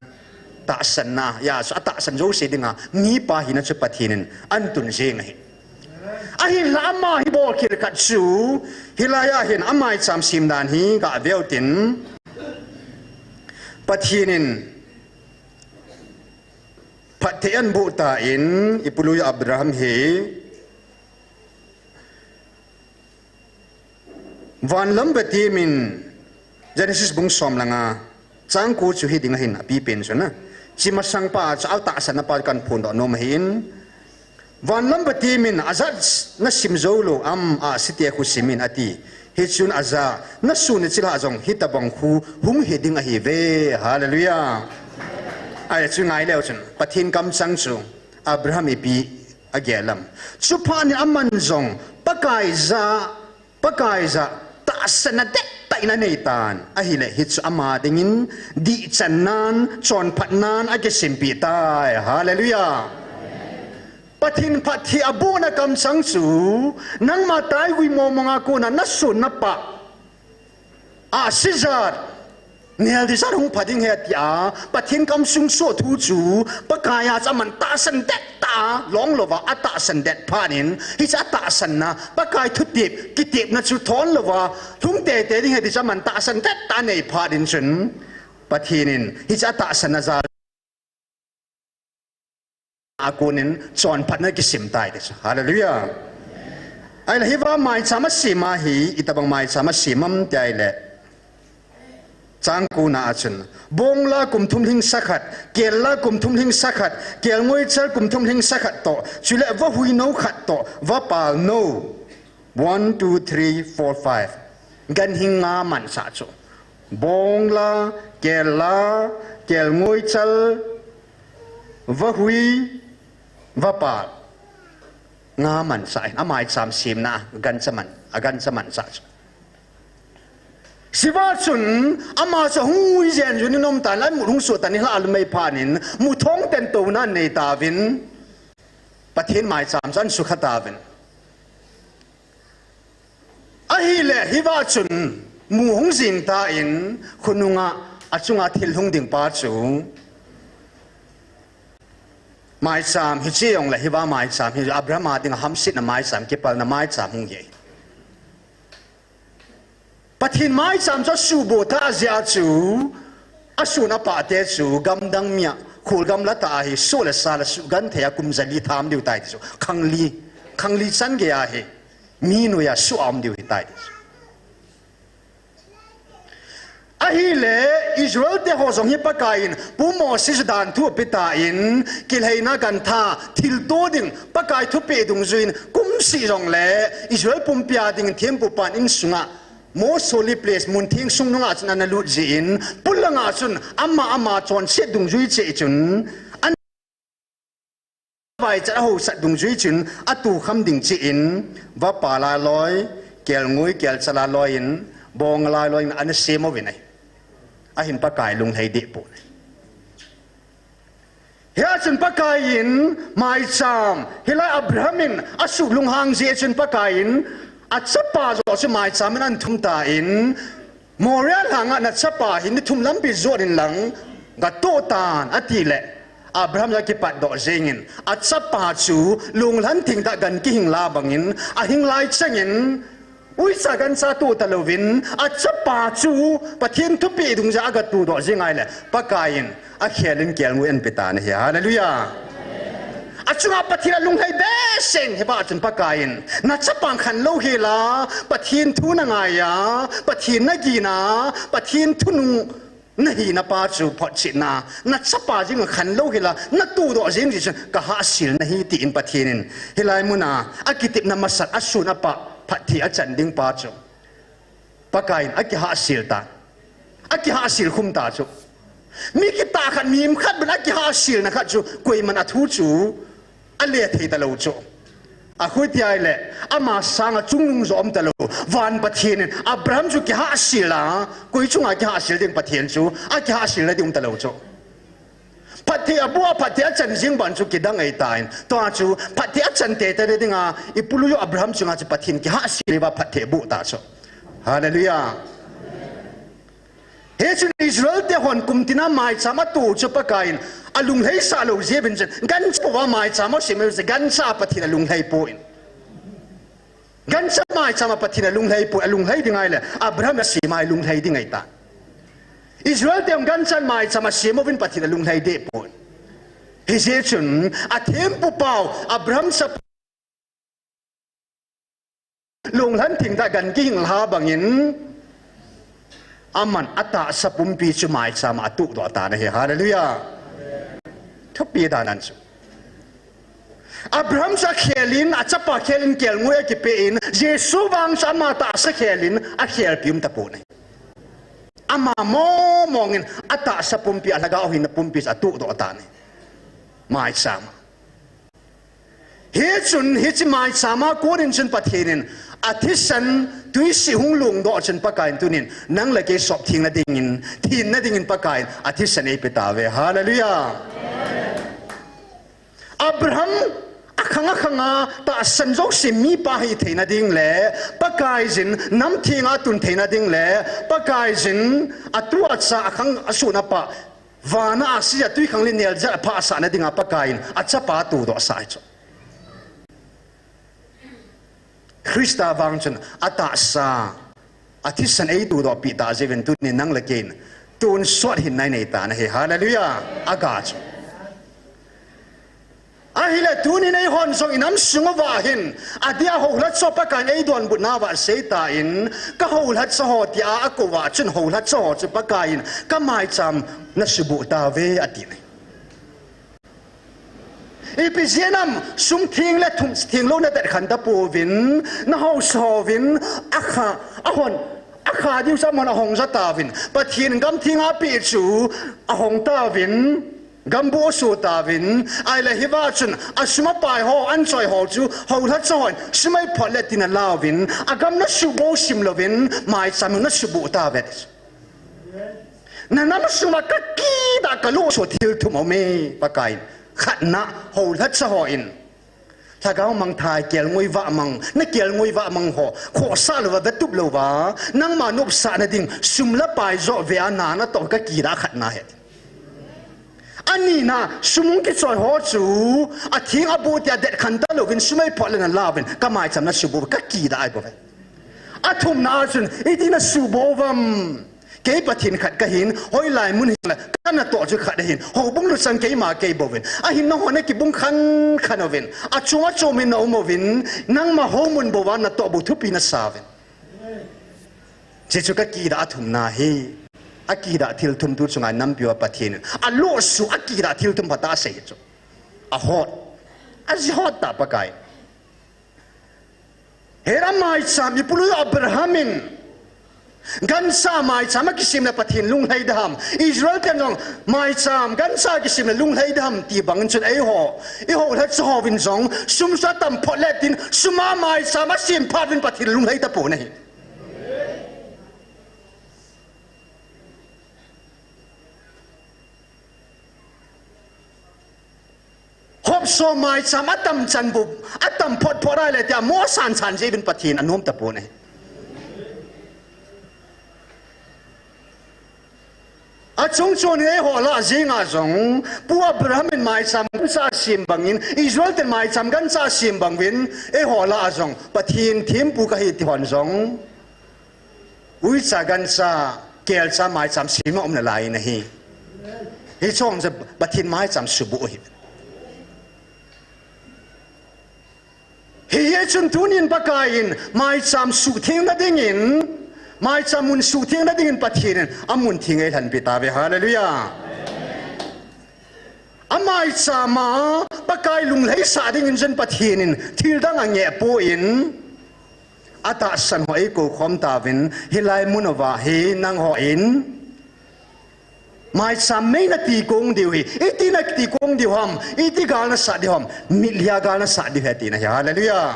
Tahsanna, hia chu atahsan jouse dinga, mipa hina chu Pathen in ahin tun jing ahi. Ahinla ama hi bolkhel khat chu, hilai a hin amaicham sem dan hi gah veu tin, Pathen in phatthei ahin boh tan, i pu lui Abraham hi, Van lam va temin, Genesis bung som le nga, chang ko chu hiding ahin apipen chu na. Hiche masang pa chu atahsan pa chu kahin phondoh nom ahin. Van lam va temin, ajat na sim jou lou ham, ahsi te khu simin ati. Hichun ajah, na sun le chilhah jong hitabang khu hung hiding ahiuve. Hallelujah. Ahi chu ngai leu chun, Pathen kamchang chu Abraham ipi agel ham. Chuphat in aman jong Pakai jah, Pakai jah tahsanna dettah in anei tan. Ahile hichu ama dingin dihchannan, chonphatnan akisimpeh tai. Hallelujah. Pathen phatthei abohna kamchang chu nangma taigui mong mong a kona nasun napah ahsi jat, nel ding jat hung pha ding ahi tia Pathen kamsung soh thu chu Pakai a chu aman tahsan dettah a long louva atahsan det phat in, hiche atahsanna Pakai thutep, kitepna chu thon louva hung teitei ding ahi ti chu aman tahsan dettah a anei phat in chun Pathen in hiche atahsanna jal a konin chonphatna kisim tai ti chu. Hallelujah. Ahile hiva maicham asem ahi, itabang maicham asem ham ti ahile, chang ko na a chun, bongla kum thum lhingsa khat, kella kum thum lhingsa khat, kelngoichal kum thum lhingsa khat toh, chule vahui nou khat toh, vapal nou. One, two, three, four, five. Ganhing nga mansah chu. Bongla, Kel la, kel ngoi chal, vahui, vapal. Nga manchah in, amaicham semna, agancha man, agancha manchah chu. Hiva chun, ama chu hung ui jen jun in um tan, lai mut hung suh tan, nilhah alum mei phat in, muthong ten touna nei tauvin, Pathen maicham chu ahin sukha tauvin. Ahile, hiva chun, mu hung jing tan, khonunga, achunga thil hung ding pa chu. Maicham, hiche jongle, hiva maicham, hi Abraham a dinga hamsetna maicham, kipalna maicham hung hi. Pathen maicham chu asuhboh tah jeh a chu, asun apah te chu, gamdang mi a, khol gamla tah a hi, soh le sa le sugenthei a kum jali tham diu tai ti chu, khangli, khangli chan gei a hi, mi noiya soh a um diu hitai ti chu. Ahile, Israel te ho jong hi Pakai in, Pu Moses chu danthu ape tan, kilheina gantha, thilto ding, Pakai thupeh dungjuiyin, kum seh jongle, Israel pumpi a dingin thempupan insunga, most holy place, mun theng sung nunga chun ana lut jeh in, pul langa chun, ama, ama chonset dungjui cheh chun, vaichat a haosat dungjui chun, atukham ding cheh in, vapal a loi, kelngoi, kelchal a loi in, bong a loi in, ana sem uvin ahi. Ahin Pakai lunglhai deh pon ahi. Hia chun Pakai in, maicham, hilai Abraham in, asuh lunghang jeh chun Pakai in, achapa joh chu maicham in ahin thum tan, Moria lhanga nachapa hi ni thum lampi jot in lang, gatoh tan, atile, Abraham jong akipatdoh jengin, achapa chu, lunglhan thengtah gan kihing la bangin, ahing lai chengin, uicha gancha toh talouvin, achapa chu, Pathen thupeh dungjuiya agatohdoh jeng ahile, Pakai in, akhel in kelngoi ahin pe tan ahi, hallelujah. Achunga Pathen alunglhai behseh in, hiva chun Pakai in, nachapa khen lou hel a, Pathen thu nangai a, Pathen nagin a, Pathen thunung nahina pa chu photchetna, nachapa jeng khen lou hel a, natohdoh jeng jeh chun, kahahsel nahi tin Pathen in, hilai muna, akitepna masat, asun apah, phatthei achan ding pa chu. Pakai in akihahsel ta. Akihahsel khum ta chu. Mi kitah khat, mihem khat bou in akihahselna khat chu, koiman athu chu, ale thei talou chu. Akhuti ahile, ama sanga chungnung joh um talou. Van Pathen in, Abraham chu kihahsel a, koi chunga kihahsel ding Pathen chu, akihahselna ding um talou chu. Phatthei aboh a, phatthei achan jeng ban chu kidang ahitan. Tua chu, phatthei achan teitei na dinga, ipului u Abraham chunga chu Pathen kihahsel uva phatthei aboh ta chu. Hallelujah. Hichun Israel te hon kum tina maicham atoh chu Pakai in, alunglhaisah lou jeh uvin chun, gancha pouva maicham asem u chu, gancha a Pathen alunglhai poi. Gancha maicham a Pathen alunglhai poi, alunglhai ding ahile, Abraham asem a lunglhai ding ahitan. Israel te hon gancha maicham asem uvin Pathen alunglhai deh poi. Hijeh chun, athempu pau, Abraham chapa lunglhan thengtah gan kihing lha bangin, aman atahsa pumpi chu maicham a atohdoh tan ahi, hallelujah. Thupi dan ahi chu. Abraham chu akhel in, achapa khel in kelngoi akipeh in, Jesu vang chu ama tahsa khel in, akhelpi um tapon ahi. Ama mongmong in, atahsa pumpi, alhagao hina pumpi chu atohdoh tan ahi. Maicham a. Hichun, hiche maicham a kon in chun Pathen in, athisan, twisih hung longdoh chun Pakai in tunin, nang le kei sop thengna dingin, thenna dingin Pakai in, athisan eipe tauve. Hallelujah. Abraham, akhang akhang a, tahsan jouse mipa hitheina ding le, Pakaiyin, namtheng a tun theina ding le, Pakaiyin, atu acha akhang asun apah, vana ahsi a twikhanglen neljat aphasahna dinga Pakai in, achapa atohdohsah ahi chu. Christa vang chun, atahsa, athisan eitohdohpeh tah jeh uvin tunin nang le keiin, tonsot hinna inei tan ahi, hallelujah, aga chu. Ahile tunin eihon jong inam sung uva hin, adia houlhat chu Pakai in eidonbutnauva aseitan, kahoulhatcha ho tia akou a chun houlhatcha ho chu Pakai in, kamaicham nasuboh tauve atin ahi. Ipi jeh ham, sum theng le thum theng lou nadetkhen tapouvin, nahaosa hovin, akha, ahon, Akha diu chu amahon ahong ja tauvin. Pathen gam theng a apeh chu ahong tauvin. Gambuh aso tauvin. Ahile hiva chun asum apai ho, anchoi ho chu houlhacha hon sum eiphot le tin alauvin. Agam nasuboh sim louvin, maicham nasuboh tauve. Nanam sunga kakida kaluh so thil thum aume, Pakai. Khatna, houlhacha hon. Lhagao mangthah kelngoi vah mang, na kelngoi vah mang ho, khohsah louva, vetup louva, nangma nopsahna ding, sum le pai joh vea na natoh kakida khatna ahi. Anina, sum hung kichoi ho chu, atheng aboh tia detkhen talouvin, sum eiphot le nalauvin, kamaicham nasuboh, kakida ahibouve. Athumna chun, iti nasuboh uvam. Kei Pathen khat kahin, hoilai mun hingle, kanatoh chu khat ahin, houbung luchang keima keibouvin. Ahin nangho nakibung khan khan uvin. Achung achom in naum uvin, nangma houmun bouva natoh bou thupi nasauvin. Hiche chu kakida athumna ahi. Akida thil thum tu chunga nampiu Pathen in. Aluh so akida thil thum phatah asei chu. Ahot. Ajihot tah Pakai. Hera maicham, ipului Abraham in, gancha maicham akisem le Pathen lunglhai ding ham. Israel ten jong maicham, gancha kisem le lunglhai ding ham ti bangin chun eiho, ihoulhacha hovin jong, sum sa tam phot le tin, sum a maicham asem phat uvin Pathen lunglhai tapon ahi. Hopso maicham atam chan bou, atam phot phot ahile tia mo san san jeh uvin Pathen anom tapon ahi. Achung chon in eiho lah jenga jong, Pu Abraham in maicham gancha asem bangin, Israel ten maicham gancha asem bangin, eiho lah a jong, Pathen thempu kahi ti hon jong. Uicha gancha, kelcha maicham sem a um nalai in ahi. Hiche jong chu Pathen maicham suboh ahi. Hiche chun tunin Pakai in maicham suhthengna dingin, maicham mun suhthengna dingin Pathen in amun theng eilhenpi tauve. Hallelujah. Amaicham a Pakai lunglhaisah dingin chun Pathen in thildang angeh poi. Atahsan ho eikou khom tauvin, hilai mun uva hi nangho in maicham mei nati kong diu hi, iti nati kong diu ham, iti gal nasah diu ham, mitlhi a gal nasah diu ahi tina ahi. Hallelujah.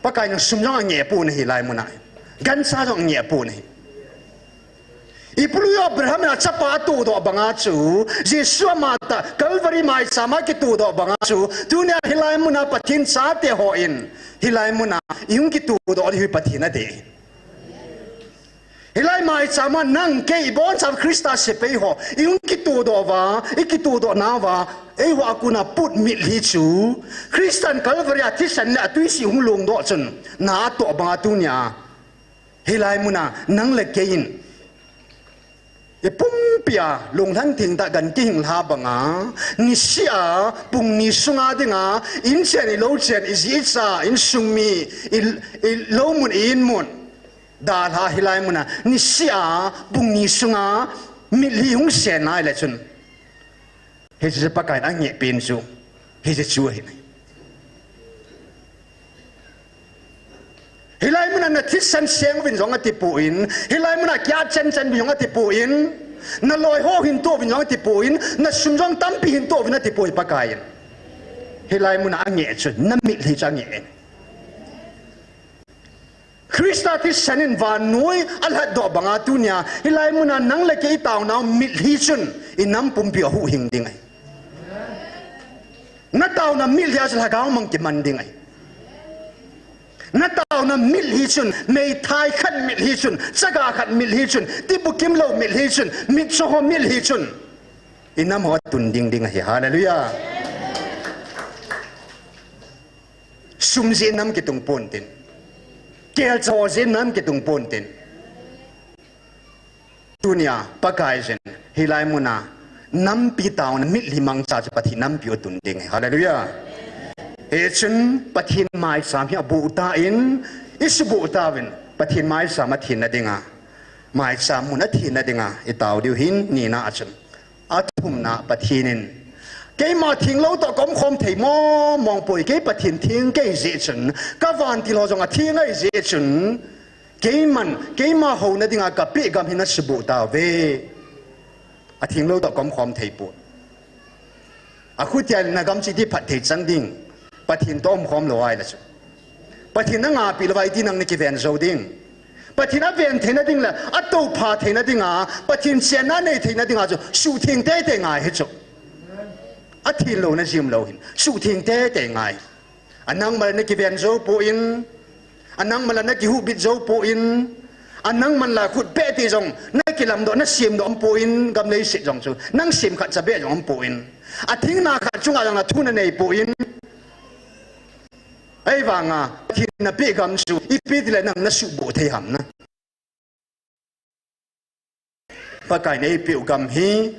Pakai in sum jong angeh pon ahi hilai mun a. Gancha jong angeh pon ahi. Ipului Abraham in achapa atohdoh banga chu, Jesu amatah Calvary maicham a kitohdoh banga chu, tunia hilai mun a Pathen chate hon, hilai mun a ihung kitohdoh diu hi Pathen adei. Hilai maicham a nang kei ibonchauva Christa sepai ho, ihung kitohdoh uva, ikitohdoh nauva, eiho a kona put mitlhi chu, Christa in Calvary a thisan le atui sih hung longdoh chun, na atoh banga tunia hilai mun a nang le kei in, ipumpi a, lunglhan thengtah gan kihing lha banga, niseh a, pung ni sunga dinga, inchen ilou chen, iji icha, insung mi, i, ilou mun, i in mun, dalha hilai mun a, niseh a, pung ni sunga, mitlhi hung sen nai le chun. Hiche chu Pakai in angeh pen chu, hiche chu ahi. Hilai mun a nathisan seng uvin jong atipoi, hilai mun a kia chan chan uvin jong atipoi, naloi ho hin toh uvin jong atipoi, nasum jong tampi hin toh uvin atipoi Pakai in. Hilai mun a angeh chu, namitlhi chu angeh. Christa thisan in vannoi alhatdoh banga tunia, hilai mun a nang le kei itaonau mitlhi chun, inam pumpi ahuhhing ding ahi. Nataona mitlhi a chu lhagao mang kiman ding ahi. Nataona mitlhi chun, meithai khat mitlhi chun, chaga khat mitlhi chun, tibukim lou mitlhi chun, mitcho ho mitlhi chun, inam ho atun ding ding ahi. Hallelujah. Sum jeh in nam kitung ponte. Kelcha ho jeh in nam kitung ponte. Tunia, Pakaiyin, hilai muna, nampi taona mitlhi mangcha chu Pathen nampiu atun ding ahi. Hallelujah. Hichun, Pathen maicham hi aboh tan, isuboh tauvin, Pathen maicham athenna dinga, maicham mun athenna dinga, itao diu ahin, nina a chun. Athumna, Pathen in, keima thenglou toh kaumkhom thei mong mong poi, kei Pathen theng kahi jeh chun, kavantil ho jong atheng ahi jeh chun, Keiman, keima houna dinga kapeh gam hi nasuboh tauve. Atheng lou toh kaum khom thei poi. Akhutia le nagam chu iti phat thei chang ding. Pathen toh umkhom lou ahile chu. Pathen nangapeh louva iti nang nakiven jou ding. Pathen aven theina ding le, atoupha theina dinga, Pathen chenna nei theina dinga chu, suhtheng teitei ngai hi chu. Athenlouna jim lou hin, suhtheng teitei ngai. Anangma le nakiven jou poi, anangma le nakihuhbit jou poi, anangma le khut peh ti jong, nakilamdoh, nasemdoh umpoi, gam leiset jong chu, nang semkhat chabeh jong umpoi. Atheng na khat chunga jong nathu nanei poi. Ahivanga, Pathen napeh gam chu, ipi tile nang nasuboh thei ham na. Pakaiyin eipeh u gam hi,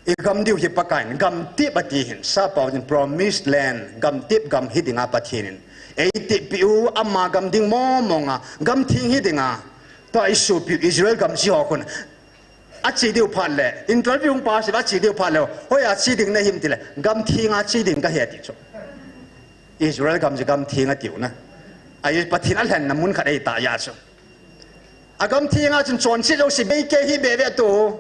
igam diu hi Pakaiyin, gamtep ati hin, sappao in promised land, gamtep gam hi dinga Pathen in eitepeh u, ama gam ding mong monga, gamtheng hi dinga, tua isopiu Israel gam chi ho khun, ache diu phat le, interview hung pass a ache diu phat le, hoiya che ding nahim tile, gamthenga che ding kahi ati chu. Israel gam chu gamtheng atiu na. Ahi Pathen alhenna mun khat ahitah jeh chu. Agamthenga chun chonset jouse beikei hih behbeh tou.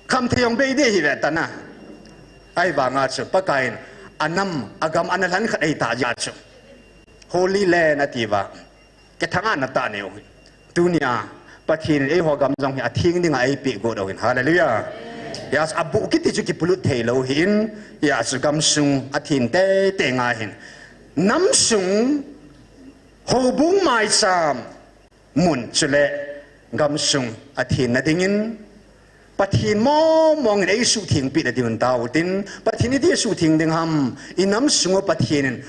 Khamthei jong beideh hih ve tana. Ahivanga chu Pakaiyin anam, agam ana lhen khat ahitah jeh chu. Holy land atiuva. Kithang-atna tah aneiu hi. Tunia Pathen in eiho gam jong hi atheng dinga eipeh got u hin. Hallelujah. Hijeh a aboh kiti chu kipolut theilou hin. Hijeh a chu gamsung athen teitei ngai hin. Namsung, houbung maicham, mun chule gamsung athenna dingin Pathen mong mongin eisuhthengpeh na diuvin taovutin, Pathen iti asuhtheng ding ham, inamsung u Pathen in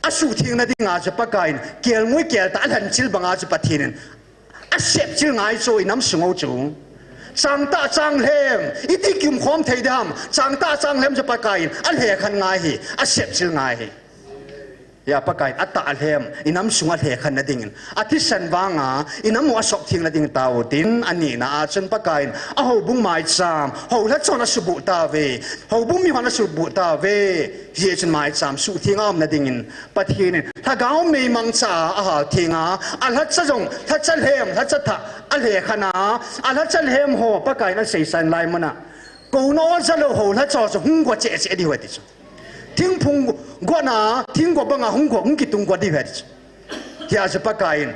asuhthengna dinga chu Pakaiyin kelngoi keltah alhenchil banga chu Pathen in asepchil ngai chu inamsung u chu. Changtah changlhem, iti kiumkhom thei ding ham, changtah changlhem chu Pakaiyin alhekhen ngai hi, asepchil ngai hi. Hijeh a Pakaiyin atah alhem, inamsung alhekhenna dingin, athisan vanga inam u asopthengna ding taovutin, anina a chun Pakaiyin ahoubung maicham, houlhacha hon asuboh tauve, houbung mihon asuboh tauve. Hijeh chun maicham suhtheng a umna dingin Pathen in lhagao meimangcha a ahalthenga, alhacha jong, lhacha lhem, lhacha thah alhekhen a, alhacha lhem ho Pakaiyin aseisan lai muna, kouna oja lou houlhacha ho chu hung go cheh cheh diu ahi ti chu. Thingphung gotna, thinggo banga hung go, hung kitung go diu ahi ti chu. Hijeh a chu Pakaiyin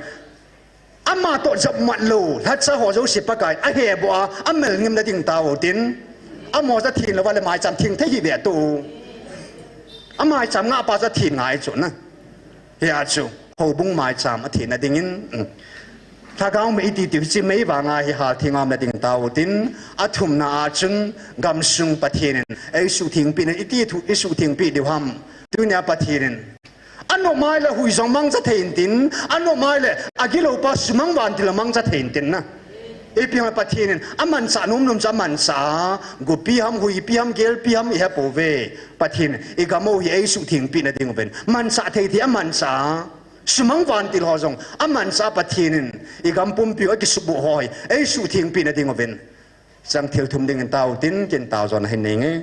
amatoh japmat lou lhacha ho jouse Pakaiyin aheboh a, amelngimna ding taovutin, amaho chu athen louva le maicham theng thei hih ve tou. Amaicham ngahpa chu athen ngai chu na. Hijeh a chu houbung maicham athenna dingin, lhagao mei iti tiu hiche mei vanga hi haltheng a umna ding taovutin, athumna a chun gamsung Pathen in eisuhthengpeh na, iti thu isuhthengpeh diu ham. Tunia Pathen in anop mai le hui jong mangcha thei intin, anop mai le agiloupa sumang vantil mangcha thei intin na. Ipi ham Pathen in amanchah nomnom chu amanchah a, gopi ham, huipi ham, gelpi ham ihepouve. Pathen in igam u hi eisuhthengpeh na diuvin manchah thei thei amanchah a, sumang vantil ho jong amanchah a, Pathen in igam pumpiu akisuhboh ho hi eisuhthengpeh na diuvin. Chang thil thum dingin taovutin, kin tao jona hin neinge.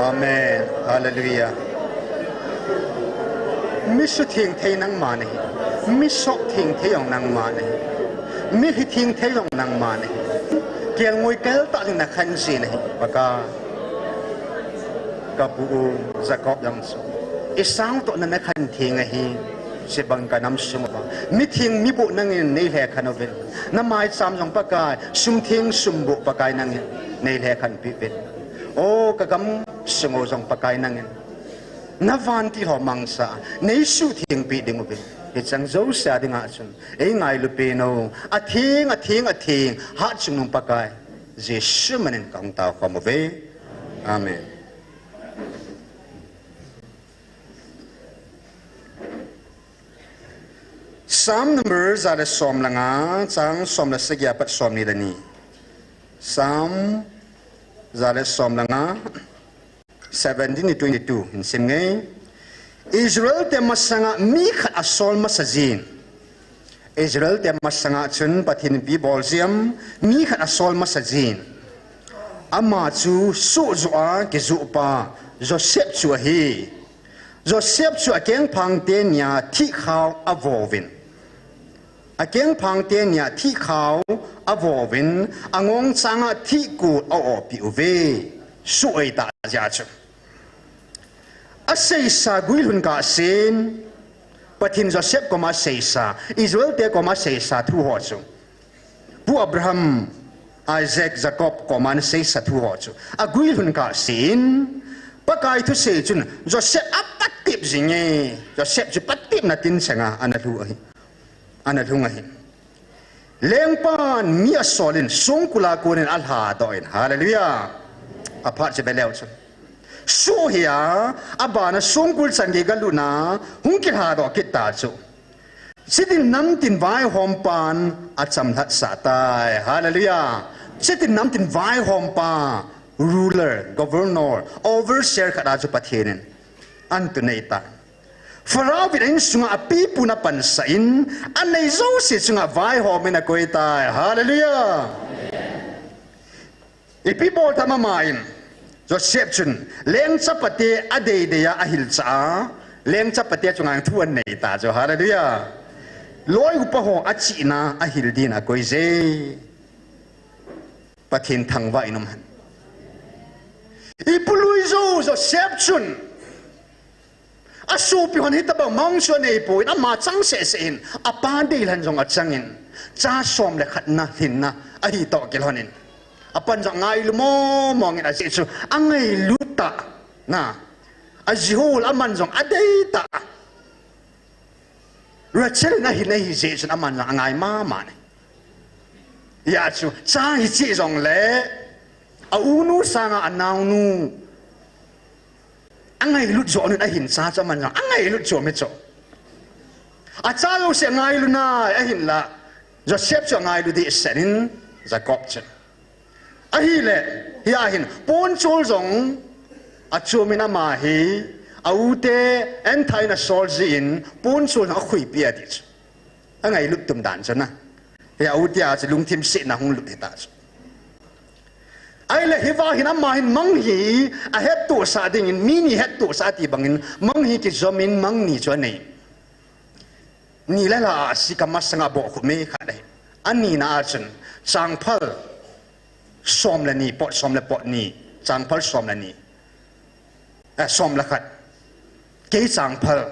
Amen. Hallelujah. Mi sutheng thei nangma nahi. Mi sop theng thei jong nangma nahi. Mi hitheng thei jong nangma nahi. Kelngoi keltah ding nakhen ji nahi. Pakai. Kapu u Jacob jong chu. Esau toh nana khen theng ahi. Chubang kanam sung uva. Mi theng mi boh nangin nei lhekhen uvin. Namaicham jong Pakai. Sum theng sum boh Pakai nangin nei lhekhenpi uvin. O kagam sung u jong Pakai nangin. Navantil ho mangcha. Nei suthengpi ding uvin. Hicheng jouse a dinga chun. Ei ngailupen u. Atheng, atheng, atheng. Hatchungnung Pakai. Jesu minin kahung taokhom uve. Amen. Psalm number ja le som le nga, chang som le sagi apat somni le ni. Psalm ja le som le nga, seventeen to twenty-two, hin sim nge. Israel te masanga mi khat asol masa jin. Israel te masanga chun Pathen ipi bol jiem, mi khat asol masa jin. Ama chu soh joh a kijoh pa Joseph chu ahi. Joseph chu akengphang teni a thihkhao avo uvin. Akengphang teni a thihkhao avo uvin, angong chang a thihkul a-opi uve. Soh ahi tah jeh a chu. Aseisa guilhun kah sen, Pathen Joseph koma seisa, Israel te koma seisa thu ho chu. Pu Abraham, Isaac, Jacob koma ana seisa thu ho chu. Aguilhun kah sen, Pakai thusei chun, Joseph apatep jing e, Joseph chu patepna tincheng a, ana lhu ahi. Ana lhung ahi. Lengpan mi asol in, songkul a konin alhadoh in. Hallelujah. Aphat chu ve leu chun. Soh hi a, abana songkul chan gei galut na, hung kilhadoh kit ta chu. Chutin namtin vaihompan achamlhat sah tai. Hallelujah. Chutin namtin vaihompa, ruler, governor, overseer khat a chu Pathen in ahin tunei tai. Pharaoh vin a insunga apipun apansah in, anei jouse chunga vaihom in akoi tai. Hallelujah. Ipi bol tam ama in, Joseph chun, lengchapate adeidei a ahilchah a, lengchapate chunga thu anei ta chu. Hallelujah. Loi upa ho achihna ahil din akoi je. Pathen thangvah in um hen. Ipi lui jou Joseph chun, asopi hon hitobang mang chu aneipoi, ama chang sehseh in, apa deilhen jong achangin, cha som le khatna lhinna ahi toh kilhonin, apan jong angailu mongmong in, ajeh chu angailu tah, na, ajihol aman jong adei tah. Rachel in ahin ahi jeh chun aman jong angai mama in. Hijeh chun, cha hiche jongle, aunu sanga anaonu angailut joh un ahin cha chu aman jong angailut chom e chu. Acha jouse angailu nai ahinla, Joseph chu angailu dehset in, Jacob chun. Ahile, hia hin, ponchol jong achom in ama hi, aute, anthah in asol jeh in, ponchol jong akhuipeh ati chu. Angailut tum dan chu na. Hia ute a chu lungthim setna hung lut hita chu. Ahile hiva hin ama hin mang hi ahettohsah dingin, mi ni hettohsah ti bangin, mang hi kijom in mang ni chu anei. Ni le la a sikam masanga bohkhup me khat ahi. Anina a chun, changphal som le ni, pot som le pot ni, changphal som le ni. Eh, som le khat. Kei changphal.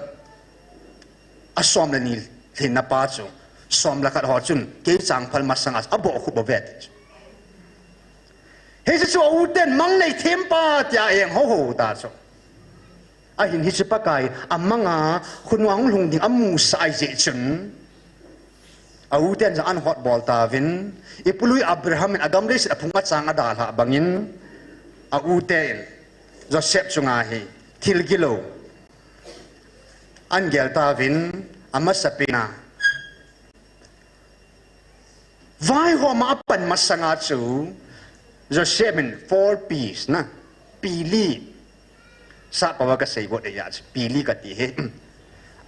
Asom le ni lhinna pa chu. Som le khat ho chun, kei changphal masanga abohkhup uve ti chu. Hiche chu auten mang nei thempa tia eng ho ho ta chu. Ahin hiche Pakai, amanga, khonunga hung lhung ding amusah ahi jeh chun. Auten jong ahin hotbol tauvin, ipului Abraham in agam leiset aphung achang adalhah bangin, auten, Joseph chunga hi, thil gilou ahin gel tauvin, amasapen a, Vaihom a apan masanga chu Joseph in four P's na, pi li. Sap pao a kasei got e ya chu, pi li kati hi.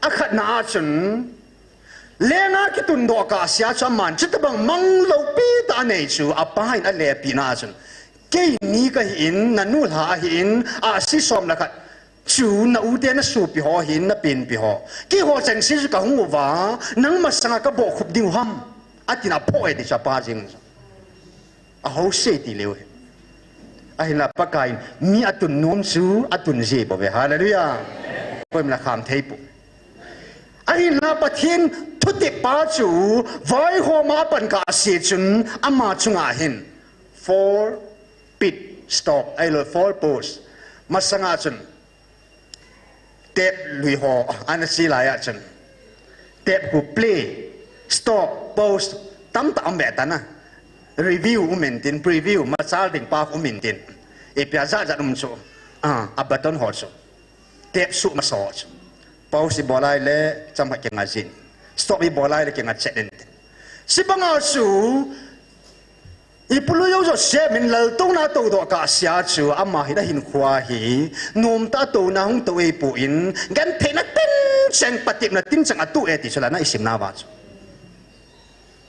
Akhatna a chun, lenga kitundoh kahsea chu aman, chutabang mang loupi tah anei chu, apa in alepina a chun, keini kahin, nanu lha ahin, ahsi som le khat, chu na u te na sopi ho ahin, na penpi ho. Keiho chengse chu kahung uva, nang masanga kabohkhup diu ham. Atin aphoh e ti chu apa jeng chu. Ahouse ti leu hi. Ahinla Pakaiyin mi atun nom chu atun ji bou ve. Hallelujah. Koima kham thei poi. Ahinla Pathen thutep pa chu vaihom a apan kahse chun ama chunga hin four pit stove, ahilou four post. Masanga chun tep lui ho, ana si lai a chun. Tep hu play, stop, pause, tamtah um ve ta na. Review um intin, preview, machal ding pa um intin. Ipi a jat jat um chu. Ah, a button ho chu. Tep su masa ho chu. Pause i bol lai le, cham khat kinga jin. Stop i bol lai le kinga chet intin. Sibanga chu, Ipului u Joseph in laltouna toudoh kahsea chu ama hin ahinkhoa hi, nomtah a touna hung tou eipon, gentheina tincheng, patepna tincheng atoh e ti chu lana isimna uva chu.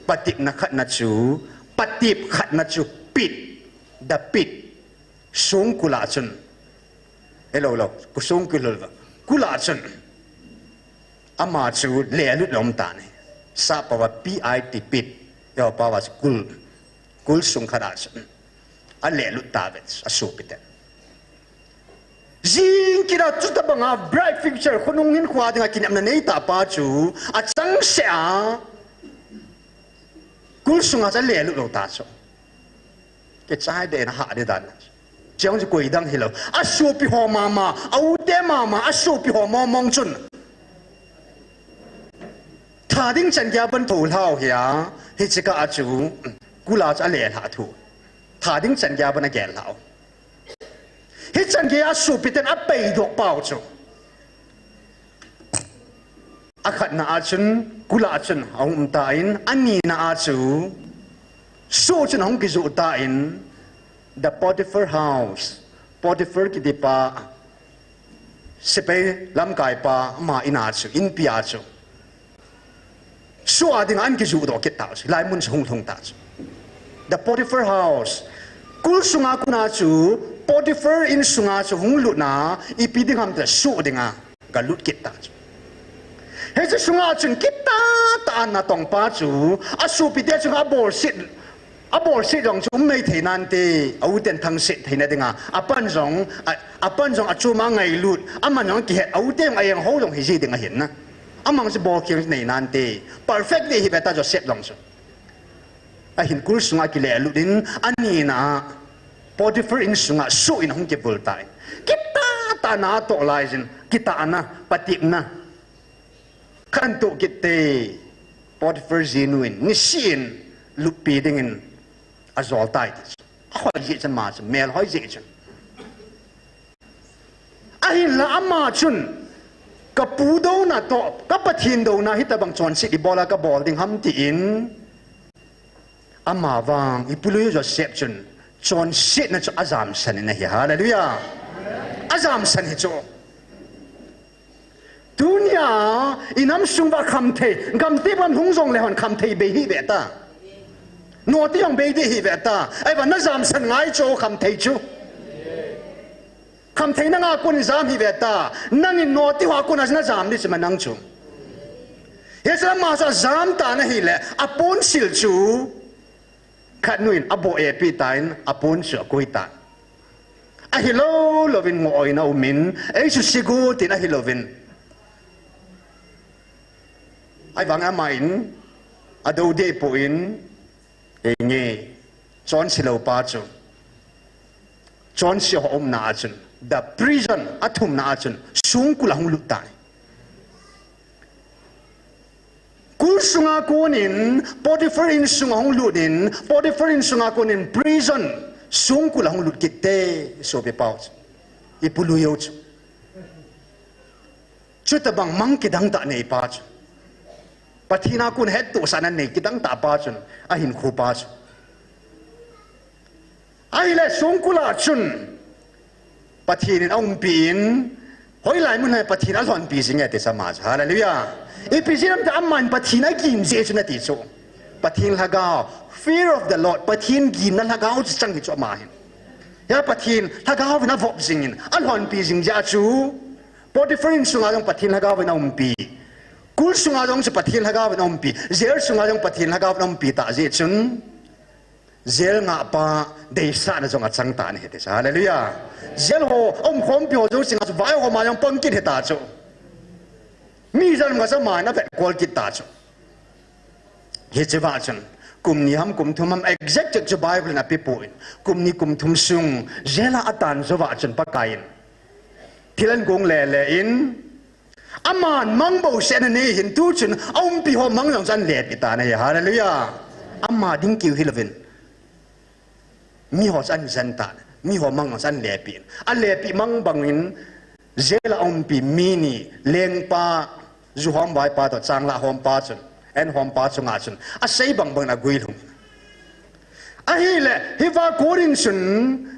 Patepna khatna chu, patep khatna chu pit, the pit, songkul a chun. Hello, hello. Kusong kilhul va. Kul a chun. Ama chu lelut lom ta ni. Sap pao a P I T pit. Eiho pao a chu kul. Kul sung khat a chun. Alelut ta ve, asopi te. Jing kit a chutabanga bright future khonung hinkhoa dinga kinepna nei tah pa chu. Achangseh a. Kul sunga chu alelut lou ta chu. Kichai deh na ha deh dan. Chang chu koi dang hilou. Asopi ho mama, a u te mama, asopi ho mong mong chun. Tha ding chan geiya ban tho lhau hia, hiche kah a chu, kul a chu alelha thu. Tha ding chan geiya ban agel lhau. Hichan geiya asopi ten apeidoh pau chu. Akhatna a chun, kul a chun, ahung um tan, anina a chu, soh chun ahung kijoh tan, the Potiphar house, Potiphar kiti pa, sepai lamkai pa, ama in a chu, inpi a chu. Soh a dinga ana kijoh doh kit ta chu, hilai mun chu hung lhung ta chu. The Potiphar house, kul sunga kona chu, Potiphar in sunga chu hung lut na, ipi ding ham tile soh dinga. Galut kit ta chu. Hiche sunga chun kitah tah a natong pa chu, asopi te chunga abolset, abolset jong chu um mai thei nante, a u ten thangset theina dinga, apan jong, a, apan jong achom a ngailut, aman jong kihet, a u te jong a eng ho jong hiji ding ahin na. Aman chu bolkhel nei nante, perfect ding ahi ve ta Joseph jong chu. Ahin kul sunga kilelut in, anina a Potiphar in sunga soh in ahung kivul tan. Kitah tah a natoh laiyin, kitahna, patepna. Khat ana toh kit te, Potiphar jinu in, nisih in, luppi dingin, ajol tai ti chu. Ahoi jeh chun ama chu, mel hoi jeh chun. Ahinla ama chun, ka pu douna toh, ka Pathen douna hitabang chonset ibol a kabol ding ham tin, ama vang, ipului Joseph chun, chonsetna chu ajamsan in ahi. Hallelujah. Ajamsan hi chu. Tunia, inam sung uva khamthei, gamtep a hung jongle hon khamthei bei hih ve ta. Noti jong bei ding hih ve ta. Ahivang najamsan ngai chu khamthei chu. Khamthei nanga kon jam hih ve ta. Nangin noti ho a kon a najam ding chu ma nang chu. Hiche ama chu ajam tan ahile, aponsil chu. Khatnu in aboh eipeh tan, apon chu akoi tan. Ahilou louvin ngoh in aumin, ei chu sigu tin ahilouvin. Ahivang aman, adou deh poi, ei nge, chonse lou pa chu. Chonse ho umna a chun, the prison, athumna a chun, songkul a hung lut tai. Kul sunga konin, Potiphar in sunga hung lut in, Potiphar in sunga konin, prison, songkul a hung lut kit te, sopi pau chu. Ipului u chu. Chutabang mang kidang tah nei pa chu. Pathen a kon hettohsahna nei kidang tah pa chun, ahinkho pa chu. Ahile songkul a chun, Pathen in aumpi in, hoilai mun a Pathen alhonpi jing e ti chu ama chu. Hallelujah. Ipi jeh ham itile aman Pathen agin jeh chun ati chu. Pathen lhagao, fear of the Lord, Pathen ginna lhagao chu chang hi chu ama hin. Hia Pathen lhagao in avop jing in, alhonpi jing jeh chu. Potiphar in sunga jong Pathen lhagao in aumpi. Kul sunga jong chu Pathen lhagao in aumpi. Jail sunga jong Pathen lhagao in aumpi tah jeh chun. Jail ngahpa deisahna jong achang tan ahi ti chu. Hallelujah. Jail ho, aumkhompi ho jouse nga chu vaihom a jong pang kit hita chu. Mi jan nga chu ama in avetkol kit ta chu. Hiche va chun, kum ni ham, kum thum ham, exact chu Bible in ape poi. Kum ni kum thum sung, jail a atan jou va chun Pakai in thil ahin gong lele in, aman mang bouseh ana nei hin tu chun, aumpi ho mang jong chu ahin lepi tan ahi. Hallelujah. Ama ding keu hilouvin, mi ho chu ahin jen tan, mi ho mang jong chu ahin lepi in. Alepi mang bang in, jail a aumpi mi ni, lengpa, ju hom vaipa toh, changlah hompa chun, en hompa chunga chun, asei bang bang in aguilhung. Ahile, hiva kon in chun,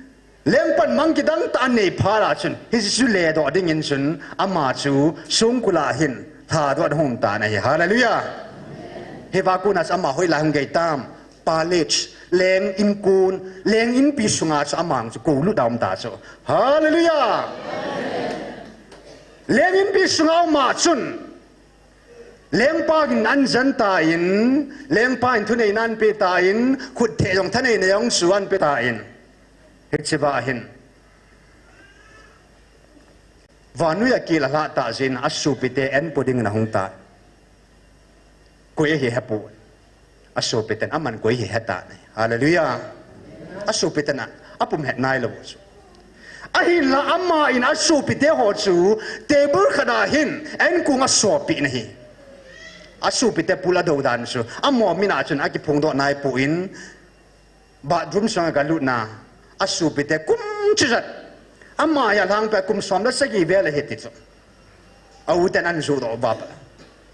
lengpan mang kidang tah anei phat a chun, hiche chu ledoh ding in chun, ama chu songkul a hin, lhadoh a ahung um tan ahi. Hallelujah. Hiva kon a chu ama hoilai hung gei tam, palace, leng inkon, leng inpi sunga chu ama chu koulut a um ta chu. Hallelujah. Leng inpi sunga um a chun, lengpa in ahin jen tan, lengpa in thuneina ahin pe tan, khut theh jong thaneina jong chu ahin pe tan. Hiche va hin, vannoi a kel alhah tah jeh in asopite en po ding in ahung tan. Koi ahi hepon. Asopiten aman koi ahi hetan ahi. Hallelujah. Asopiten a, apum het nailou chu. Ahinla ama in asopite ho chu table khat a hin enkong asopeh in ahi. Asopite pul adou dan chu, amaho min a chun akiphongdoh naipon, bathroom sunga galut na, asopite kum chujat, ama hi alhangpi a kum som le sagi vel ahi ti chu. A u ten ahin johdoh uva, pa,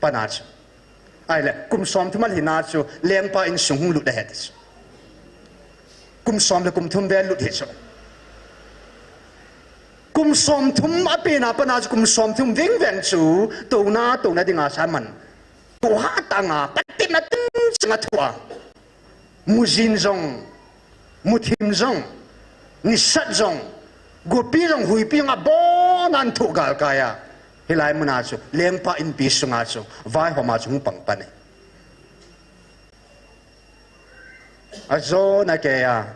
pana chu. Ahile, kum somthum alhina chu, lengpa insung hung lut ahi ti chu. Kum som le kum thum vel lut hi chu. Kum somthum apena pana chu, kum somthum vengveng chu, touna, touna dinga chu aman. Toh hatah a, patin atin chang a thoh a. Mujin jong, muthim jong, nisat jong, gopi jong, huipi jong, abon a ahin thoh galkai a. Hilai mun a chu, lengpa inpi sunga chu, vaihom a chu hung pang pan e. Ajona kei a,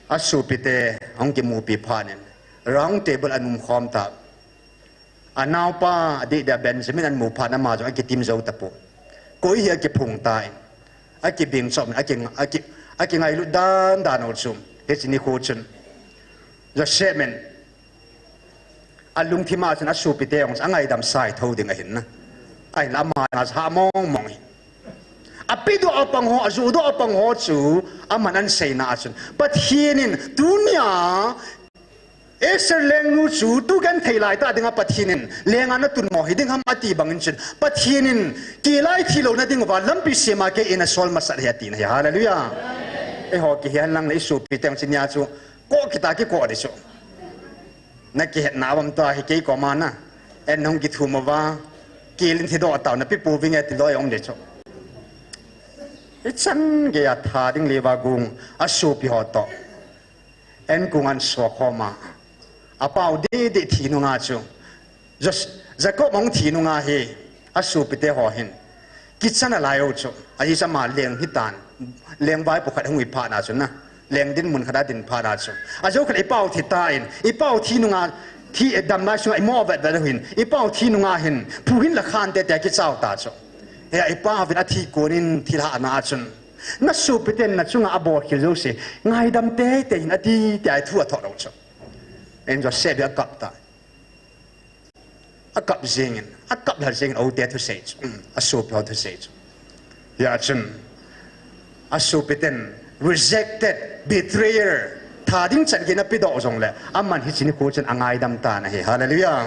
asopite ahung kimupi phat in, round table a ahin umkhom ta. Anaopa, adeh dia Benjamin ahin mu phat in ama jong akitim jou tapon. Koi hi akiphong tan, akibeng chom in, aki, aki, akingailut dan dan u chu. Hiche nikho chun, Joseph in alungthim a chun asopite jong angaidam sai thou ding ahin na. Ahinla ama jong ahah mong mong hi. Apedoh a pang ho, ajohdoh a pang ho chu, aman ahin seina a chun, Pathen in tunia Esther lengnu chu tu genthei laitah dinga Pathen in lenga natun mo hiding ham ati bang in chun, Pathen in kei lai thilouna ding uva lampi sem a kei eina sol masat ahi atina ahi. Hallelujah. Eiho kihen lang le isopite jong chu nia chu, koh kita kikoh ding chu. Nakihetna aum ta hi kei koma na, en hung kithum uva, kel in thidoh tau, nape pouvinge ti loi aum ding chu. Ichan geiya tha ding le vagung, asopi ho toh enkong ahin sokhom a, apao dede thi nunga chu, Jos-, Jacob ahung thi nunga hi, asopite ho hin kichan alai u chu, ajeh chu ama leng hitan, lengvaipo khat ahung hi phat na chu na, leng dinmun khat a adin phat na chu, ajou khat ipao thi tan, ipao thi nunga, thi, eh, damlai sunga imo vetvet u hin, ipao thi nunga hin phu hin la khan tete kichao ta chu. Hia ipaovin athi konin thilhahna a chun, nasopiten nachunga abolkhel jouse ngaidam teitei in ati tia thu athot u chu. Hin Joseph hi akap ta. Akap jengin, akap lha jengin, ote thusei chu, um, asopi ho thusei chu. Hia chun, asopiten rejected, betrayer, tha ding chan gei in apedoh jongle, aman hiche nikho chun angaidam tan ahi. Hallelujah.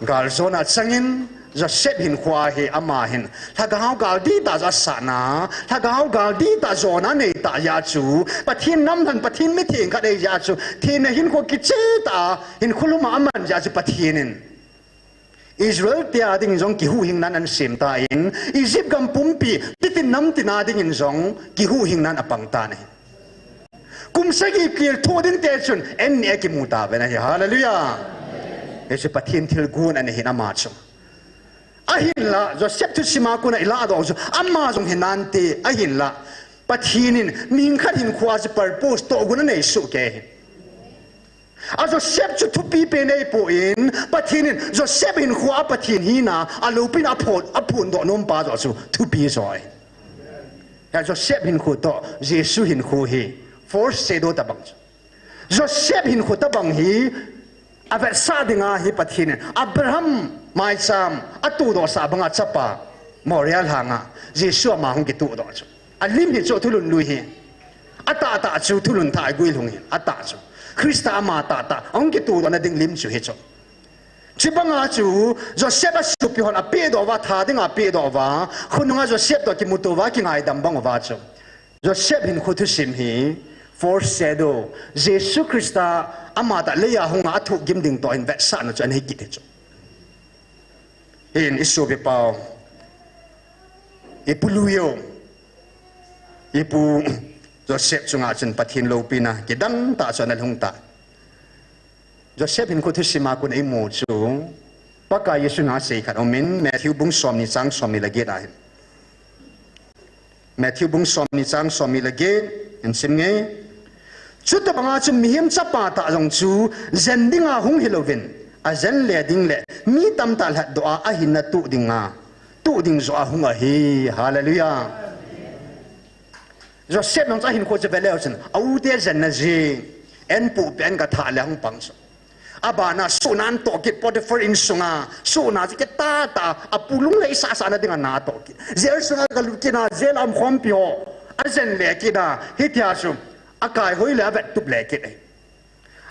Galjona changin, Joseph hinkho hi ama hin lhagao gal dihtah chu asahna, lhagao gal dihtah jona aneitah jeh chu, Pathen nam lhon, Pathen mitheng khat ahi jeh chu, thina hinkho kicheh tah a hinkho lhum a aman jeh chu Pathen in Israel te a dingin jong kihuhhingnan ahin sem tan, Egypt gam pumpi, titin namtin a dingin jong kihuhhingnan apang tan ahi. Kum sagi kel thoh ding te chun, anni akimu tauvin ahi. Hallelujah. Hichu Pathen thilgon ana hin ama chu. Ahinla, Joseph thusim a kona iladoh chu, ama jong hinante, ahinla, Pathen in mi khat hinkho a chu purpose tohgon anei soh kei ahi. A Joseph chu thupi pen ahipon, Pathen in Joseph hinkho a Pathen hina, aloupina aphon, aphondoh nom pa joh chu thupi joh ahi. Hia Joseph hinkho toh Jesu hinkho hi foreshadow tabang chu. Joseph hinkho tabang hi avetsah dinga hi Pathen in Abraham maicham atohdohsah banga chapa Moriah lhanga Jesu ama hung kitohdoh chu. Alim hi chu thulhun lui hi. Atahtah chu thulhun thah a guilhung hi. Atah chu. Christa ama tahtah ahung kitohdohna ding lim chu hichu. Chubanga chu Joseph asopi hon apehdoh uva, tha dinga apehdoh uva, khonunga Joseph toh kimuto uva, kingaidam bang uva chu. Joseph hinkho thusim hi foreshadow, Jesu Christa amatah leiya hunga athohgim ding toh hin vetsahna chu ana hi kit hi chu. Hin isopi pau, ipu Lui u, ipu Joseph chunga chun Pathen loupina kidang tah chu ana lhung tai. Joseph hinkho thusim a kona imu chu, Pakai Jesun asei khat aumin, Matthew bung somni chang somni le get ahin. Matthew bung somni chang somni le get, hin sim nge. Chutobanga chu mihem chapa tah jong chu jen dinga hung hilouvin, ajen le ding le mi tamtah lhatdoh a ahinna toh dinga, toh ding joh a hung ahi. Hallelujah. Joseph jong chu ahinkho chu veleu chun, a u te jenna jeh, eipuipi in kathah le hung pang chu. Abana sohna atoh kit, Potiphar insunga, sohna chu kitah tah, apu lunglhai sahsah na dinga atoh kit. Jail sunga galut kit a, jail a umkhompi ho, ajen le kit a, hitia chu, akaihoi le avettup le kit ahi.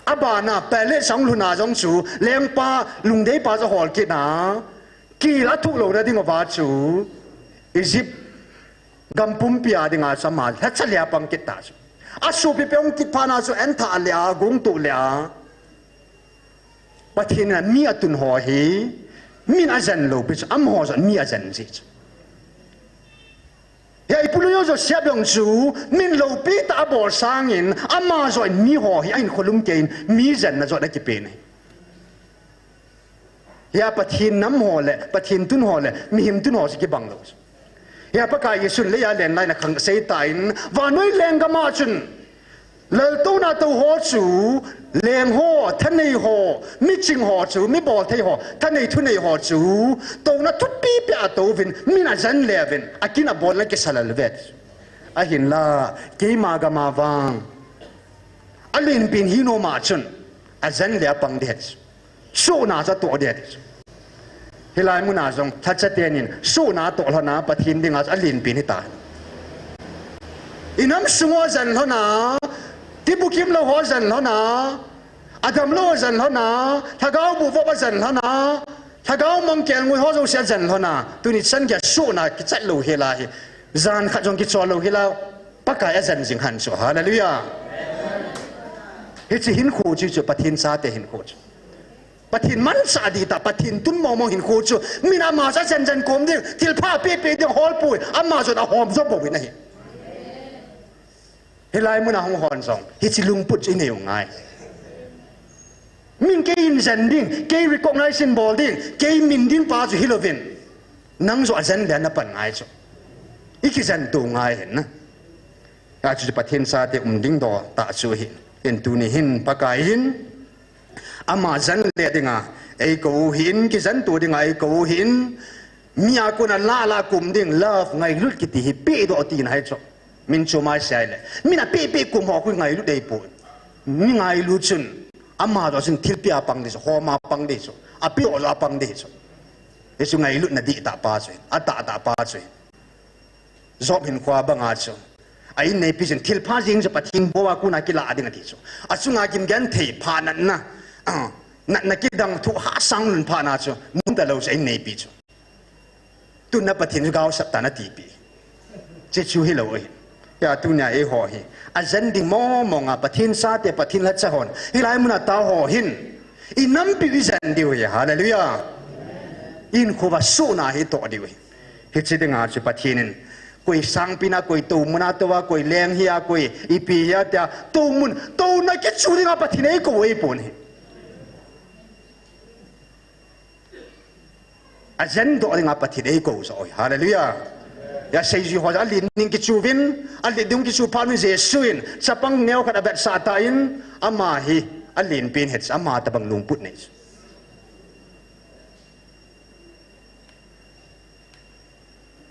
Abana, palace a hung lhun a jong chu, lengpa, lungdeipa chu ahol kit a, kel athuh louna dinguva chu, Egypt gam pumpi a dinga chu ama lhacha le apang kit ta chu. Asopipen ahung kit phat na chu, athah le a, agong toh le a, Pathen in mi atun ho hi, min ajen loupi chu, amaho jong mi ajen ji chu. Hia ipu Lui u Joseph jong chu, min loupi tah abol sangin, ama jong in miho hi ahinkho lum keiyin, mi jenna jong akipen ahi. Hia Pathen nam ho le, Pathen tun ho le, mihem tun ho chu kibang lou chu. Hia Pakai Jesun leiya alen lai in akhang seitan, vannoi lenggam a chun, laltouna tou ho chu, leng ho, thanei ho, miching ho chu, mi bolthei ho, thanei thunei ho chu, touna thupipi a atouvin, min ajen leuvin, akin abolna kisalal uve. Ahinla, keima gam a vang, alenpen hi nom a chun, ajen le apang ding ahi chu. Sohna chu atoh ding ahi chu. Hilai muna jong, lhacha tenin, sohna atoh lhon a, Pathen dinga chu alenpen hita. Inam sung ho jen lhon a, ti bukim lou ho jen lhon a, adamlou ho jen lhon a, lhagao buvop ajen lhon a, lhagao mang kelngoi ho jouse ajen lhon a, tuni chan geiya sohna kichat lou hel a hi, jan khat jong kichol lou hel a, Pakai ajen jing hen chu, hallelujah. Hiche hinkho chu, chu Pathen chate hinkho chu. Pathen manchah ding tah, Pathen tun mong mong hinkho chu, min ama chu ajen jen kom ding, thilpha pepe ding holpoi, ama jong ahom jo pouvin ahi. Hilai muna hung hon jong, hiche lungput chu inei u ngai. Min keiyin jen ding, kei recognize in bol ding, kei min ding pa chu hilouvin, nang jong ajen le napan ngai chu. Ikijen to ngai hen na. Achu chu Pathen chate um ding doh tah chu ahi. Hin tuni hin Pakai in, ama jen le dinga eikou u ahin, kijen to dinga eikou u ahin, mi a kona lah lah kum ding, love, ngailut kiti hi pehdoh tina ahi chu. Min chom a isei le, min apeh peh kum ho khu ngailut ahipoi. Mi ngailut chun, ama jong chun thilpeh a pang ding chu, hom a pang ding chu, apeh doh joh a pang ding chu. Hichu ngailutna dihtah pa chu, atahtah pa chu. Job hinkho a banga chu, a inneipi chun thilpha jeng chu Pathen bou a kona kilah ding ati chu. Achunga gimgenthei pha natna, ah, natna kidang thoh hahsa lhun phat na chu, nom talou chu a inneipi chu. Tuna Pathen chu gaosap tan atipi. Hiche chu hilou ahi. Hia tunia eiho hi, ajen ding mong mong a Pathen chate, Pathen lhacha hon, hilai muna tao ho hin, inampiu ijen diu ahi. Hallelujah. Ihinkhouva sohna hi itoh diu ahi. Hiche dinga chu Pathen in, koi sangpina, koi toumuna touva, koi lenghia, koi ipi hia tia toumun, touna kichu dinga Pathen in eikou eipon ahi. Ajen doh dinga Pathen in eikou joh ahi. Hallelujah. Hia seijui ho alen ding kichu uvin, alen ding kichu phat uvin, Jesu in chapang neo khat avetsah tan, ama hi alen pen ahi, ama tobang lungput nei chu.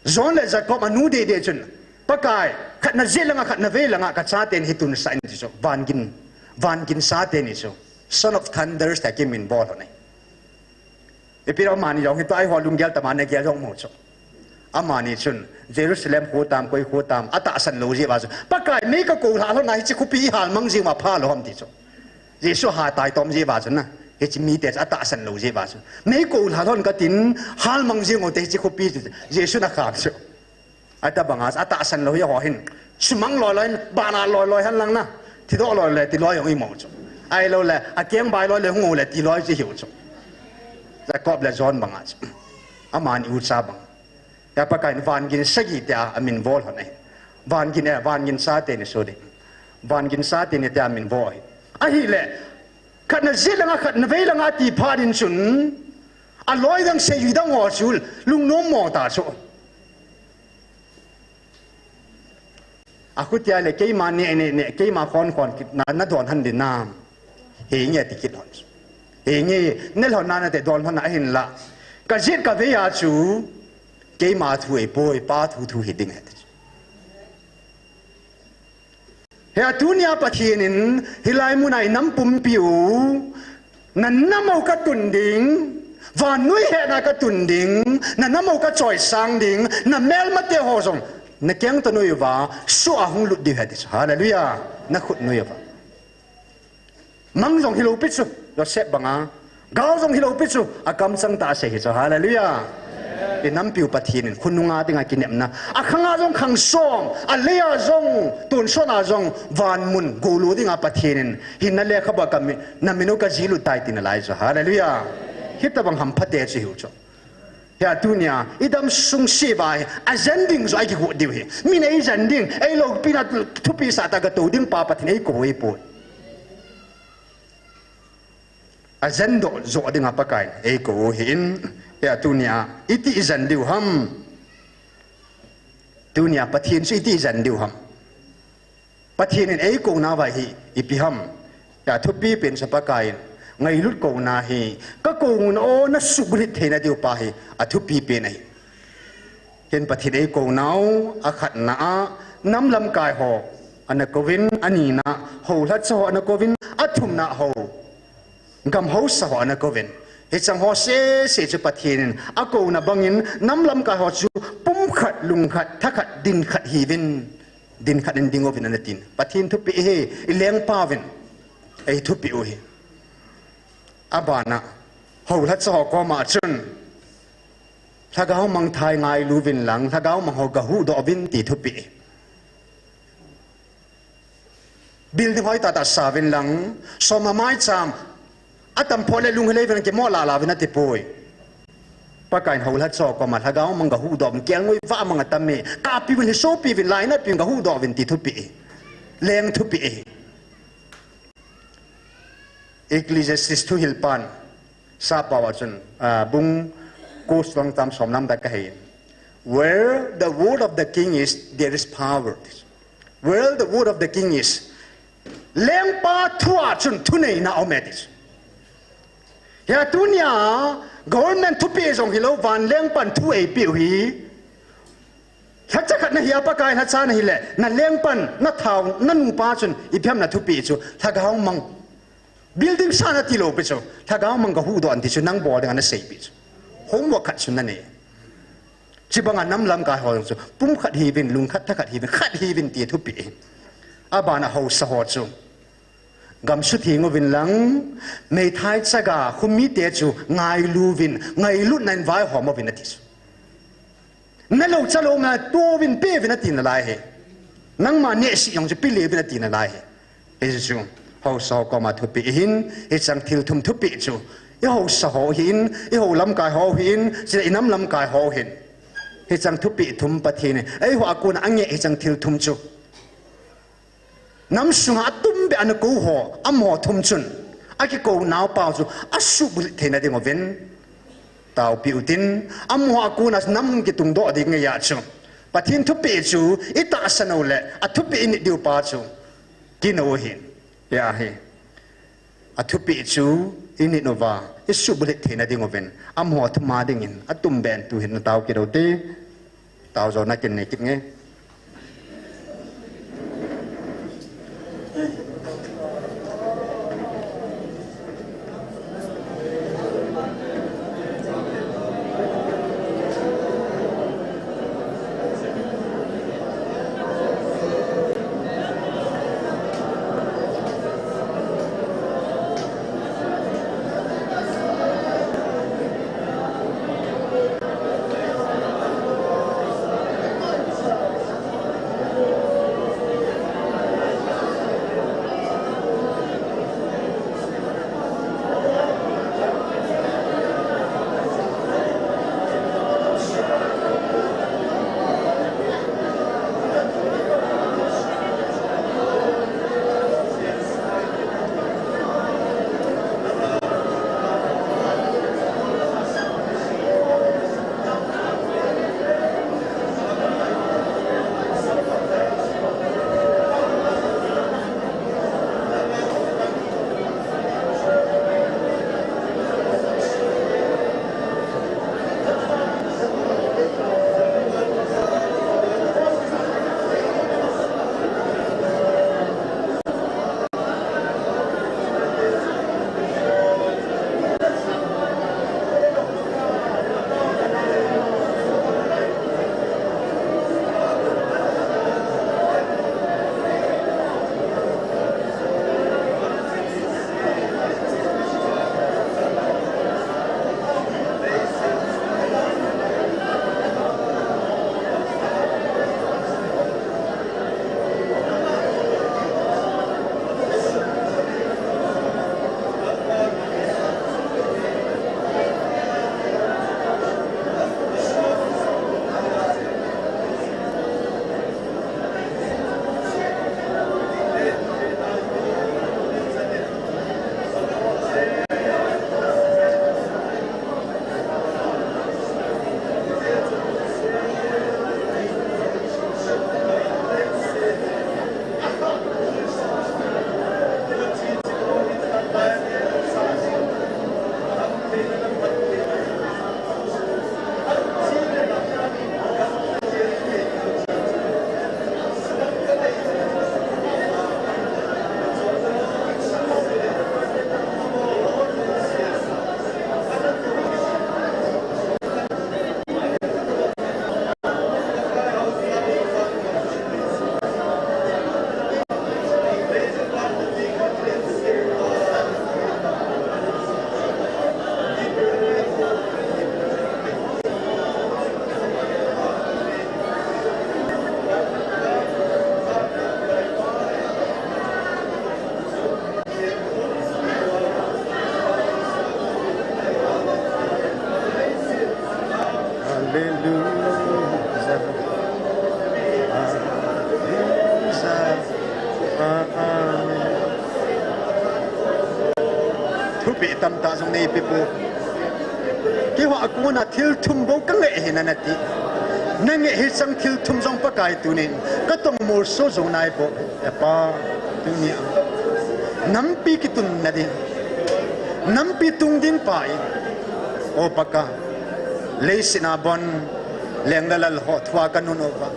John le Jacob anu dehdeh chun, Pakai, khatna jet langa, khatna vei langa kachaten hi tunsah in ti chu, van gin, van gin chaten ahi chu, Son of Thunders tia kiminvo lhon ahi. Ipi amani jong hitia eiho lunggel tama nagel jong mu chu. Amani chun, Jerusalem kho tam, koi kho tam, atahsan lou jeh uva chu, Pakai, mei kakou lhah lhon a hiche khopi ihalmang jeng uva phalou ham ti chu. Jesu hataitom jeh uva chu na, hiche mite chu atahsan lou jeh uva chu, mei kou lhah lhon katin, halmang jeng ute hiche khopi chu, Jesun akham chu. Atobanga chu atahsan lou hi ho hin, sumang loi loi in, bana loi loi hen lang na, thidoh loi le tiloi jong imu chu. Ahiloule akengbai loi le hung u le tiloi chu ihiu chu. Jacob le John banga chu, amani ucha bang. Hia Pakaiyin van gin sagi tia aminvo lhon ahi. Van gin, eh, van gin chaten ahi chu ding. Van gin chaten ahi tia aminvo ahi. Ahile, khatna jet langa, khatna vei langa ti phat in chun, aloi dang seijui dang ho chu lungnom mo ta chu. Akhutia le, keima neh neh neh, keima khon khon kit na, nadon lhon ding nam? Henge ati kit lhon chu. Henge, neh lhon na nate, don lhon na ahinla, kajet kavei a chu keima thu ahipoi, Pa thu thu hiding ahi ti chu. Hia tunia Pathen in hilai muna inam pumpiu, nanam u katun ding, vannoi hetna katun ding, nanam u kachoisang ding, namelmate ho jong nakeng toh noiuva soh a hung lut diu ahi ti chu. Hallelujah. Nakhut noiuva. Mang jong hilou pi chu, Joseph banga. Gao jong hilou pi chu, akamchang tah a asei hi chu. Hallelujah. Inampiu Pathen in khonunga dinga kinepna, akhanga jong khang som, alei a jong, tonsot a jong, van mun golu dinga Pathen in, hinna lekhabua kamin, namin u kajihlut tai tina lai chu. Hallelujah. Hitobang hamphate chu hiu chu. Hia tunia idam sung seh uva hi, ajen ding joh a ikigot diu ahi. Min eijen ding, eiloupina thupi sah tah a gatou ding pa Pathen in eikou eipoi. Ajen doh joh dinga Pakaiyin eikou u ahin, hia tunia iti ijen diu ham? Tunia Pathen chu iti ijen diu ham? Pathen in eikou nauva hi ipi ham? Hia thupi pen chu Pakaiyin ngailut kouna hi, kakou un o, nasuhbulhit theina diu pa hi athupi pen ahi. Hin Pathen eikou nau, akhatna a, nam lamkai ho ana kouvin, anina, houlhacha ho ana kouvin, athumna hou, gam hausa ho ana kouvin. Hicheng ho sese chu Pathen in akouna bangin, nam lamkai ho chu pumkhat, lungkhat, thakhat, dinkhat hiuvin, dinkhat in ding uvin ana tin. Pathen thupeh ahi, ilengpauvin eithupeh u ahi. Abana, houlhacha ho koma chun, lhagao mangthah ngailuvin lang, lhagao mang ho gahuhdoh uvin ti thupeh ahi. Building hoitah tah sauvin lang, soma maicham atam phat le lunghilei uvin lang, kimo lala uvin atipoi. Pakaiyin houlhacha ho koma lhagao mang gahuhdoh uvin, kelngoi vah mang atam e, kahpiuvin, hisopiuvin, lainatpiuvin, gahuhdoh uvin ti thupeh ahi. Leng thupeh ahi. Ecclesiastes thuhilpan, sappao a chun, ah, bung ko suang chang som lam tah kahei. Where the word of the king is, there is power. Where the word of the king is, lengpa thu a chun thuneina aume ti chu. Hia tunia government thupeh jong hilou, van lengpan thu eipeh u hi. Lhacha khat nahi a, Pakai lhacha nahile, nalengpan, nathao, nanupa chun ipi ham nathupeh chu, lhagao mang. Building sa natilou pi chu, lhagao mang gahuhdoh in ti chu, nang bol dinga naseipeh chu. Homework khat chu nanei. Chubanga nam lamkai ho jong chu, pumkhat hiuvin, lungkhat, thakhat hiuvin, khat hiuvin ti thupeh ahi. Abana hausa ho chu, gam sutheng uvin lang, meithai chaga, khomite chu ngailuvin, ngailutna in vaihom uvin ati chu. Nalou chalou ma touvin peuvin ati nalai ahi. Nangma nehse jong chu peleuvin ati nalai ahi. Hichu, haosa ho koma thupeh ahin, hicheng thil thum thupeh chu. I haosa ho hin, i hou lamkai ho hin, chule i nam lamkai ho hin. Hicheng thupeh thum Pathen in eiho a kona angeh hicheng thil thum chu. Nam sunga atumbeh a ana kou ho, amaho thum chun, akikou nau pau chu asuhbulhit theina ding uvin. Taopeh utin, amaho a kona nam kitung doh ding ngeiya chu. Pathen thupeh chu, i tahsan u le, athupeh i nit diu pa chu. Kinou ahin, ahi. Athupeh chu, i nit uva, i suhbulhit theina ding uvin. Amaho thum a dingin, atumbeh in tuhin natao kit ute. Tao jo na kin nei kit nge. Hallelujah. Hallelujah. Amen. Thupeh tamtah jong neipe pou. Keiho a kona thil thum bou kangeh ahi nati. Nangeh hicheng thil thum jong Pakai tunin katong molso jou nai bou. E Pa, tunia nampi kitunna ding, nampi tung ding pa in, O Pakai, leiset a bon leng le lal ho thua kanun uva,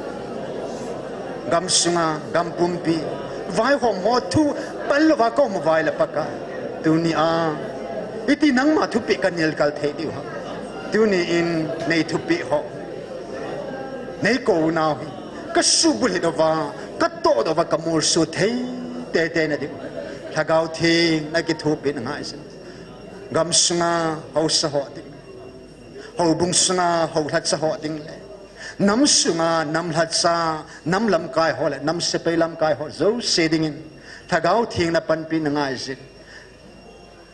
gamsunga, gam pumpi, vaihom ho thu pal louva kaum uva ahile Pakai, tunia iti nangma thupeh kanel kal thei diu ham? Tuni in nei thupeh ho, nei kou nau hi kasuhbulhit uva, katoh doh uva, kamolso thei teitei na diu, Lhagao Theng nakithopi in ngaisang. Gamsunga haosa ho ding, houbung sunga houlhacha ho ding le, Nam sunga, nam lhacha, nam lamkai ho le nam sepai lamkai ho jouse dingin Lhagao Theng na panpi na ngai jin,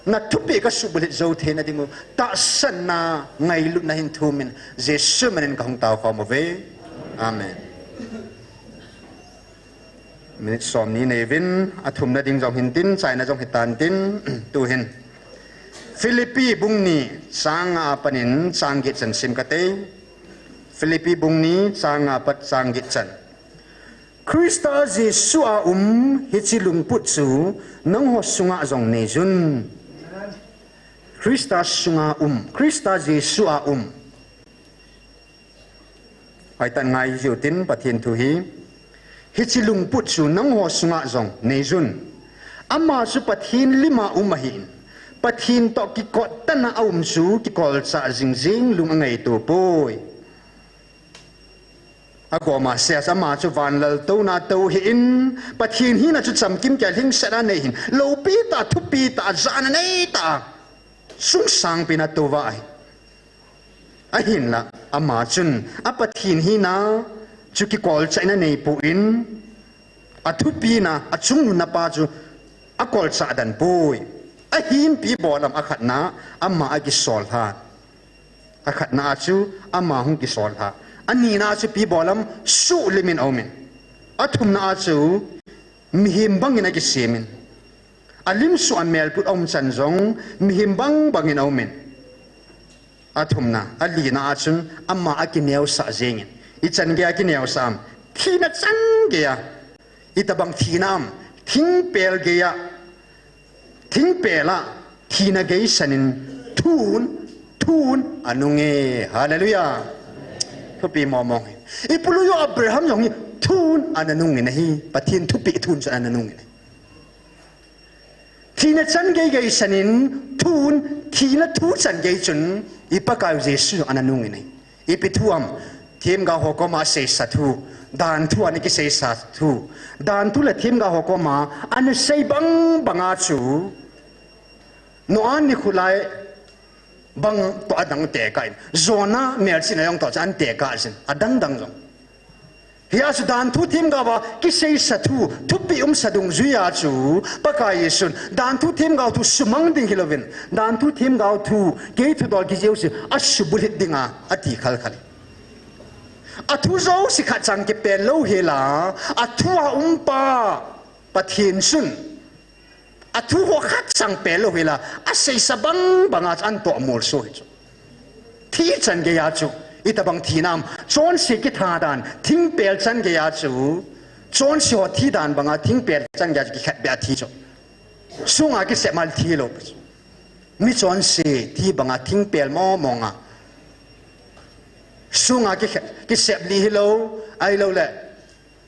na thupeh ka subulhit jou theina ding u tahsanna, ngailutna hin thumin Jesu min in ka hung tao khom uve. Amen. Minute som ni nei uvin, a thumna ding jong hin tin, chaina jong hitan tin, tuhin Philippi bung ni chang nga a panin chang get chan sim kate. Philippi bung ni chang nga a pat chang get chan. Christa Jesu a um hiche lungput chu nangho sunga jong nei jun. Christa sunga um, Christa Jesu a um. Hoitah in ngai jiu tin Pathen thu hi. Hiche lungput chu nangho sunga jong nei jun. Ama chu Pathen lim a um ahin, Pathen toh kikot tah a aum chu kikolchah jing jing lung angaito poi. Akoma seh a, ama chu van laltouna tou hih in, Pathen hina chu chamkim kei a lhingset a nei hin, loupi tah, thupi tah, jana nei tah, sungsangpi in atou va ahi. Ahinla, ama chun a Pathen hina chu kikolchah in anei poi, athupina, achungnunna pa chu akolchah den poi. Ahin ipi bol ham? Akhatna, ama akisol lha. Akhatna a chu ama hung kisol lha. Anina a chu ipi bol ham? Suhlim in aum in. Athumna a chu mihem bangin akisem in. Alim sung a melput aum chan jong mihem bang bangin aum in. Athumna, alina a chun ama akineosah jeng in. Ichan gei a kineosah ham? Thina chan gei a. Itobang thina ham? Thingpel gei a. Thingpel a thina geisan in thun, thun anung e. Hallelujah. Thupi mong mong hi. Ipulu u Abraham jong hi thun ana nung in ahi. Pathen thupeh thun chu ana nung in ahi. Thina chan gei geisan in thun, thina thu chan gei chun i Pakaiu Jesu jong ana nung in ahi. Ipi thu ham? Themgao ho koma seisa thu, danthu ana kiseisa thu. Danthu le themgao ho koma ana sei bang banga chu Noah nikho lai bang toh adang tekah in, Jonah melchihna jong toh chu ana tekah jin, adang dang jong. Hia chu danthu themgao a kiseisa thu, thupeh umsa dungjuia chu Pakai Jesun danthu themgao thu sumang ding hilouvin, danthu themgao thu, kei thudol kiti jouse asubulhit dinga ati khalkhal. Athu jouse khatcha kipel louhela, athu a um pa Pathen chun athu ho khatcha pel louhela, aseisa bang banga chu ana toh molso hi chu. Thi chan gei a chu itobang thina ham? Chonse kitha dan, thingpel chan gei a chu, chonse ho thi dan banga thingpel chan gei a chu kikhetbeh a thi chu. Sunga kisep mal thi lou. Mi chonse thi banga thingpel mong monga sunga kikhe-, kisep lih hilou, ahiloule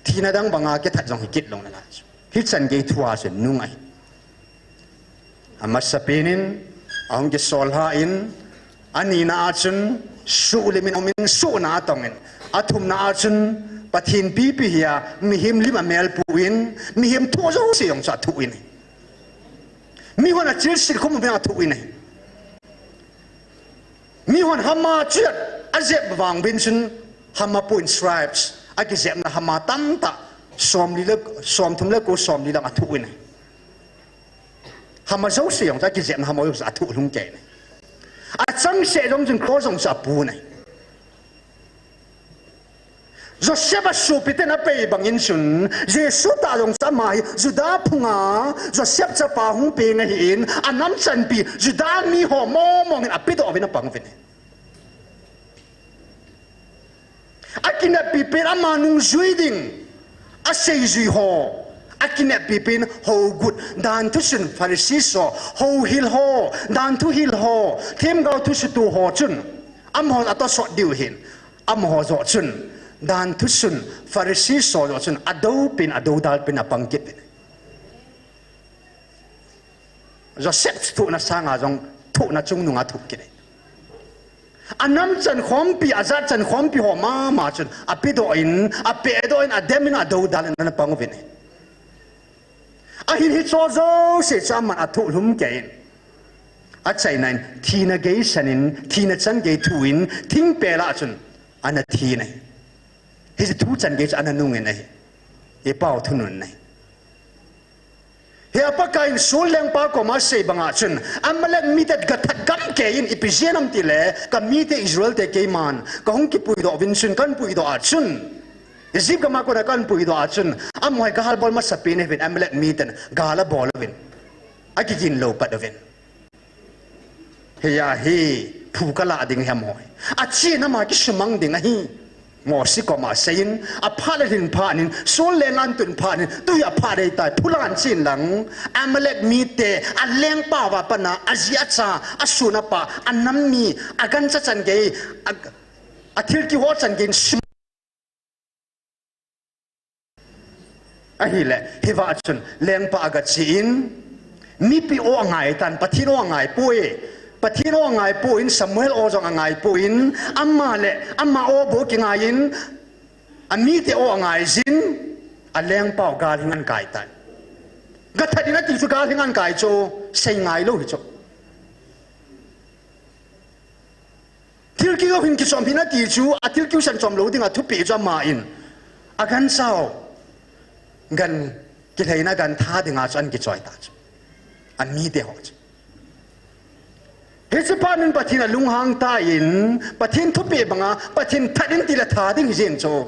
thina dang banga kithat jong hi kit lou nalai chu. Hichan gei thu a chu nung ahi. Amasapen in ahung kisol lha in, anina a chun suhlim in aum in, suhna atong in, athumna a chun Pathen pipi hia mihem lim a melpui in, mihem thu jouse jong chu athu in ahi. Mihon achilsit khum uvin athu in ahi. Mihon hama chu ajep vang uvin chun, hama point scribes, akijepna hama tamtah, somli le, somthum le ko, somli lang athu in ahi. Hama jouse jong chu akijepna hama jouse athu lhung kei in ahi. Achangseh jong chun cross jong chu apu in ahi. Joseph a sopiten apei bangin chun, Jesu tah jong chu ama hi Juda phunga Joseph chapa hung peng ahin, anam chanpi Juda miho mong mongin apedoh uvin apang uvin ahi. Akineppi pen ama nungjui ding, aseijui ho, akineppi pen hougut, danthu sun Pharisee ho, houhil ho, danthu hil ho, themgao thusutu ho chun, amaho atosot diu ahin, amaho joh chun, danthu sun Pharisee ho joh chun, adoupin, adoudalpin apang kit uvin. Joseph thohna sanga jong thohna chungnunga thoh kit in ahi. Anam chankhompi, ajat chankhompi ho mama chun apedoh in, apehdoh in, adem in, adoudal in ana pang uvin ahi. Ahin hicheho jouse chu aman athoh lhum kei in, achaina in thina geisan in, thina chan gei thu in, thingpel a chun ana thi in ahi. Hiche thu chan gei chu ana nungin ahi. Ipau thunun ahi. Hia Pakaiyin Saul lengpa koma asei banga chun, Amalek mite gathat gamkeiyin ipi jeh ham tile, kamite Israelte keiman kahung kipuidoh uvin chun, kahin puidoh a chun, Egypt gama kona kahin puidoh a chun, amaho hi gal bol masapen ahiuvin Amalek miten gal abol uvin, akigin lou pat uvin. Hia hi phu kalah ding ahi amaho hi. Achena ma kisumang ding ahi. Mosi koma aseiyin, aphat le lhin phatnin, Saul lenga atun phatnin, tui aphat dei tai, phulan chen lang, Amalek mite, alengpa uva pat a, aji acha, asun apa, anam mi, agancha chan gei, a, athil kiho chan gei, sum Ahile, hiva chun, lengpa agachen, mipi o angaitan, Pathen o angaipoi, Pathen o angaipoi, Samuel o jong angaipoi, ama le, ama o bou kingaiyin, amite o angaijin, alengpau gal hing ahin kaitan. Gathat in ati chu gal hing ahin kai chu, sei ngailou hi chu. Thilkeu hin kichom hih in ati chu, athilkeu san chom lou dinga thupeh chu aman, aganchau, gan kilheina gan tha dinga chu ahin kichoi ta chu. Amite ho chu. Hiche phatnin Pathen alunghang tan, Pathen thupeh banga, Pathen that in tile tha ding hijeng chu.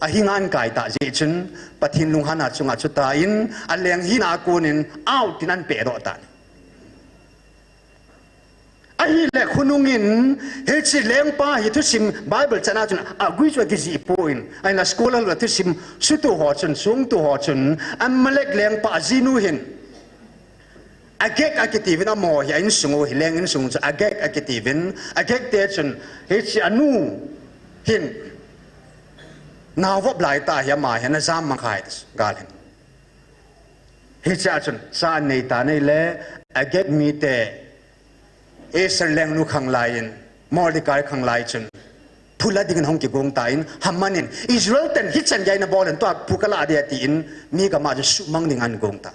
Ahing ahin kai ta jeh chun, Pathen lunghanna chunga chutan, aleng hina a konin, out in ahin pehdoh tan. Ahile khonungin, hiche lengpa hi thusim Bible chana chun agui chu akijih poi. Ahinla scholar le thusim sutu ho chun, sungtu ho chun, Amalek lengpa ajinu hin, Agag akitiuvin amaho hi a insung u hi, leng insung chu Agag akitiuvin, Agag te chun, hiche anu hin, nao vop lai tah hi ama hi ana jammang khai, gal hin. Hichea chun, cha anei tan ahile, Agag mite, Esther lengnu khanglai in, Mordecai khanglai chun, phu la dingin ahung kigong tan, Haman in, Israel ten hichan gei ana bol in, tua phu kalah ding atin, mi gam a chun suhmang ding ahin gong tan.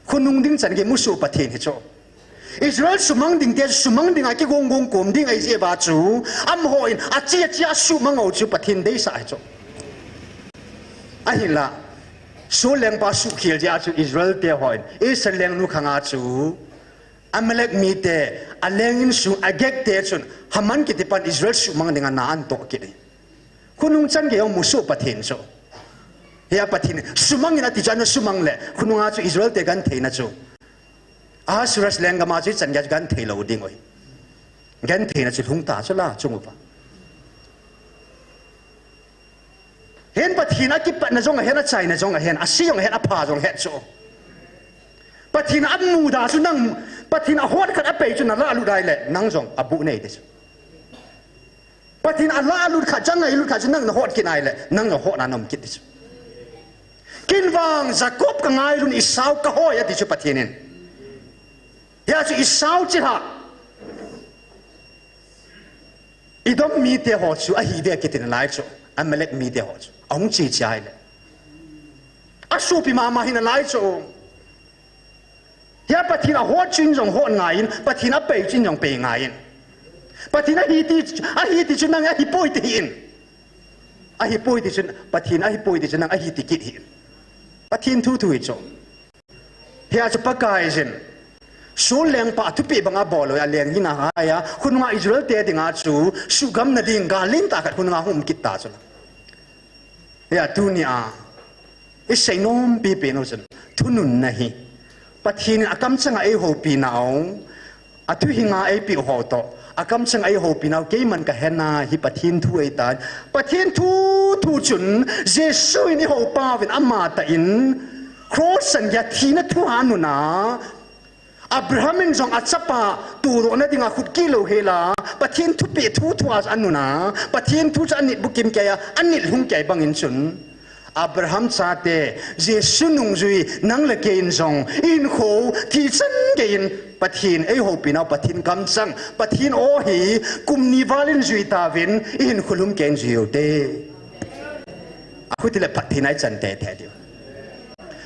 Khonung ding chan gei musoh Pathen hi chu. Israel sumang ding te sumang dinga kigong gong kom ding ahi jeh uva chu, amahon achi achi a suhmang u chu Pathen deisah hi chu. Ahinla, Saul lengpa suhkhel jeh a chu Israel te hon Esther lengnu khanga chu, Amalek mite, aleng insung Agag te chun, Haman kiti pan Israel suhmang dinga na ahin toh kit e. Khonung chan gei jong musoh Pathen chu. Hia Pathen, sumang in ati chu ana sumang le, khonunga chu Israel te gentheina chu. Ahasuerus lenggam a chu ichan gei chu genthei lou ding u ahi. Gentheina chu lhung ta chu la chung uva. Hin Pathen akipatna jong ahen, achaina jong ahen, ase jong ahen, apha jong ahet chu. Pathen amuda chu nang, Pathen ahot khat apei chu nalah lut ahile, nang jong abuh nei ding chu. Pathen alah lut khat, jang alut khat chu nang nahot kit ahile, nang jong hotna naum kit ding chu. Ken vang Jacob kangailun Esau kahoi ati chu Pathen in. Hia chu Esau chilhah. Edom mite ho chu ahi ve kiti nalai chu, Amalek mite ho chu. Ahung che che ahile. Asopi mama hi nalai chu. Hia Pathen ahot chu in jong hot ngaiyin, Pathen apei chu in jong pei ngaiyin. Pathen ahi ti, ahi ti chu nang ahipoi ti hih in. Ahipoi ti chun, Pathen ahipoi ti chun nang ahi ti kit hih in. Pathen thu thu hi chu. Hia chu Pakaiyin, Saul lengpa thupeh banga bol u a leng hina ahia, khonunga Israel te dinga chu, suhgamna ding gal lentah khat khonunga hung um kit ta chu la. Hia tunia, isei nompi pen u chun, thununna hi. Pathen in akamchanga eihoupinau, athuhinga eipeh u ho toh, akamchanga eihoupinau, keiman kahen a hi Pathen thu ahitan. Pathen thu thu chun, Jesu in ihoupauvin amatah in, cross chan geiya thina thu a anun a, Abraham in jong achapa tohdohna dinga khut kit louhela, Pathen thupeh thu thu a anun a, Pathen thu chu anit bukim keiya, anit lhung kei bangin chun, Abraham chate, Jesu nungjui, nang le kei in jong, ihinkho, thi chan geiyin, Pathen eihoupinau, Pathen kamchang, Pathen aw hi, kum ni val in jui tauvin, ihinkho lhum keiyin jui u hite. Akhuti le Pathen a ichan teitei diu.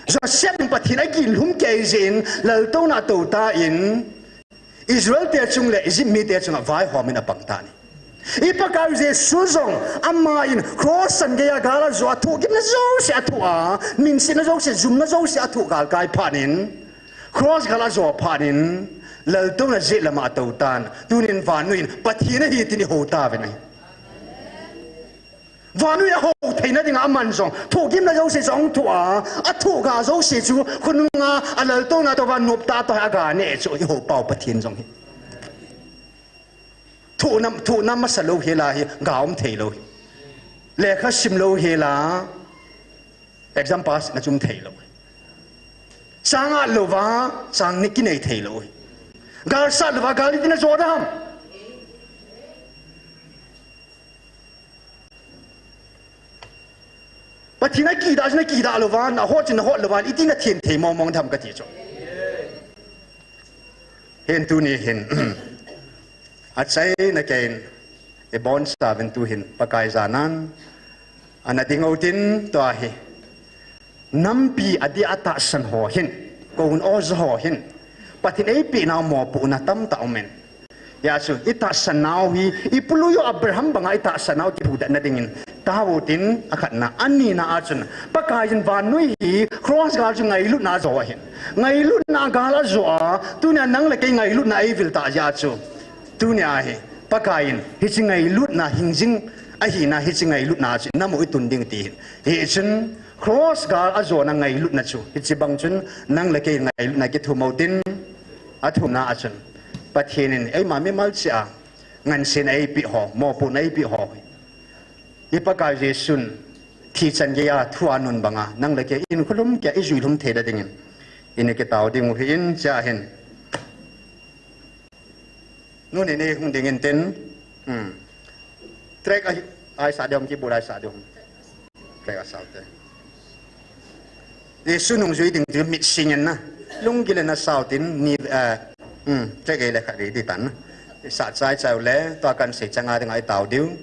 Joseph in Pathen agin lhum kei jeh in, laltouna atou tan, Israel te chung le Egypt mite chunga vaihom in apang tan ahi. I Pakai Jesu jong, ama in cross san geiya gal ajo a, thohgimna jouse athoh a, minsetna jouse, jumna jouse athoh galkai phat in, cross gal ajo phat in, laltouna jet lama atou tan, tunin vannoi in Pathen ahi tin ihou tauvin ahi. Vannoi a hou theina dinga aman jong, thohgimna jouse jong thoh a, athoh ga jouse chu, khonunga, alaltouna tou va noptah tou hi aga neh chu, ihou pau Pathen jong hi. Thohna, thohna masa lou hela hi, ga um thei lou hi. Lekha sim lou hela, exam pass na chu um thei lou hi. Chang at louva, chang ni kinei thei lou hi. Gal sat louva, gal iti na jo da ham. Pathen a kidah, na kidah louva, na hot chin na hot louva, iti na thiem thei mong mong tham kati chu. Hin tuni hin, achaina keiin, ibonchauvin tu hin, Pakai janan, ana ding utin tua hi. Nampi adia atahsan ho hin, koun oja ho hin, Pathen eipeh nau mopohna tamtah umin. Hijeh chun, itahsan nau hi, ipu lui u Abraham banga itahsan nau kiphudet na dingin, tao utin akhatna, anina a chun, Pakaiyin vannoi hi, cross gal chu ngailutna ajo ahin. Ngailutna gal ajo a, tunia nang le kei ngailutna eivil tah jeh chun. Tunia hi, Pakaiyin, hiche ngailutna hingjing, ahina hiche ngailutna chu, namu itun ding ti hin. Hichun, cross gal ajona ngailutna chu, hiche bang chun, nang le kei ngailutna kithum utin, athumna a chun. Pathen in, eima mimal cheh a, ngansena eipeh ho, mopohna eipeh ho. I Pakai Jesun, thi chan geiya thu anun banga, nang le kei in khulum keiya ijui lhum theina dingin. Ina kitao ding u hi in, chea hin. Nunei nei hung ding intin. Hmm. Track a, aisa ding, keyboard aisa ding. Track asao te. Jesu nungjui ding ti mit sing in na. Lunggil in asao tin ni, eh, hmm, track ei le khat vei di tan na. Sa chai chai u le, tua kan sei changa ding a itao diu.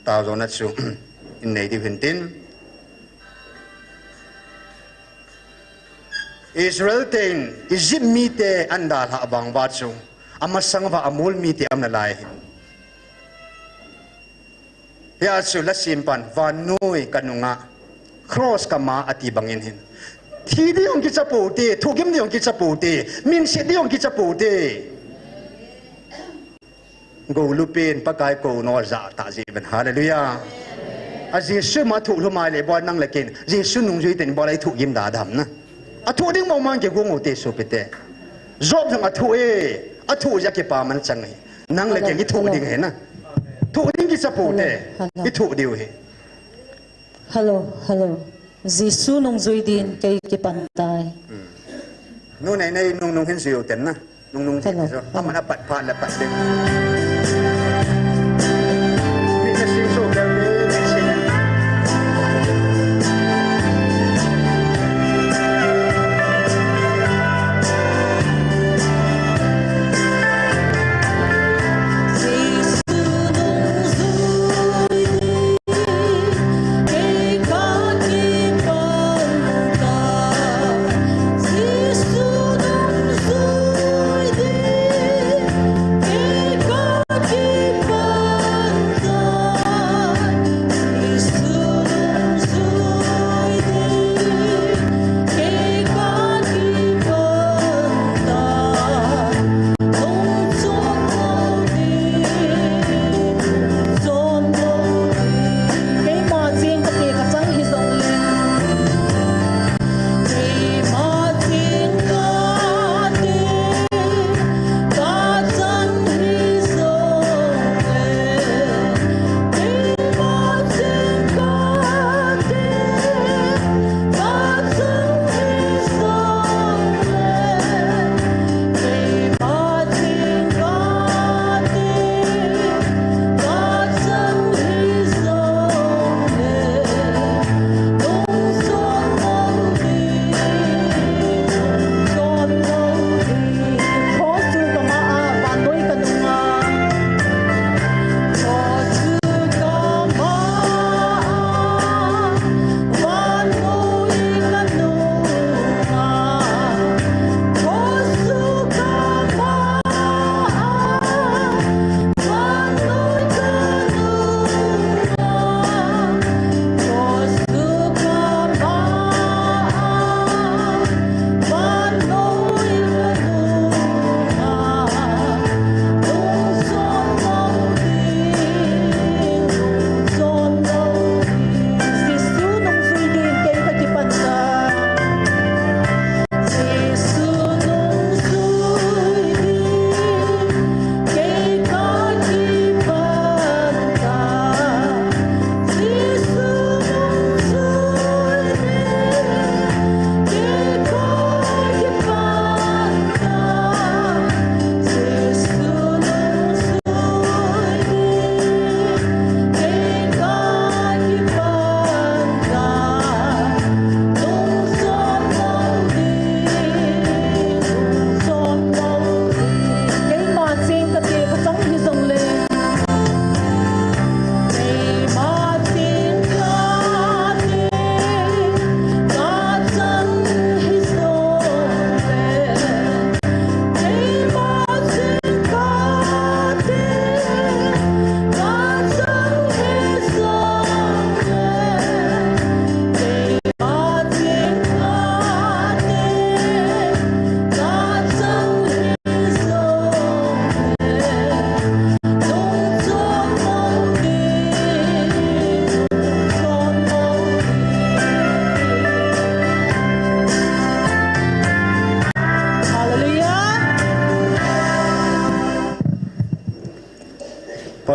Tao jona chu, in nei diu hintin. Israel ten Egypt mite ahin dalhah vang uva chu, amasang uva Amor mite aum nalai ahin. Hijeh chun lhasim pan, vannoi kanunga, cross kama ati bangin hin. Thi ding jong kicha poute, thohgim ding jong kicha poute, minset ding jong kicha poute. Gou lupen Pakai kou nol ja tah jeh uvin. Hallelujah. A Jesu ma thoh lhum a le bol nang le kei in. Jesu nungjui ten bol a ithoh gim da dam na. Athoh ding mong mong kigong u te sopite. Job jong athoh e. Athoh jeh a kipa man chang e. Nang le kei in ithoh ding ahi na. Thoh ding kicha poute. Ithoh diu ahi. Hello, hello. Jesu nungjui din kei kipan tai. Hmm. Nunei nei nung nung hin jui u ten na. Nung nung hin jui. Hello. Aman apat phat le pat le. Mi na sing so bel ni, mi sing.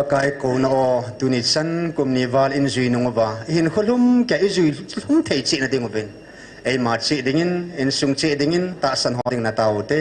Pakai kouna o, tuni chan kum ni val in jui nung uva, ihin kholhum kei ijui lhum thei cheh na ding uvin, eima cheh dingin, insung cheh dingin, tahsan ho ding natao te.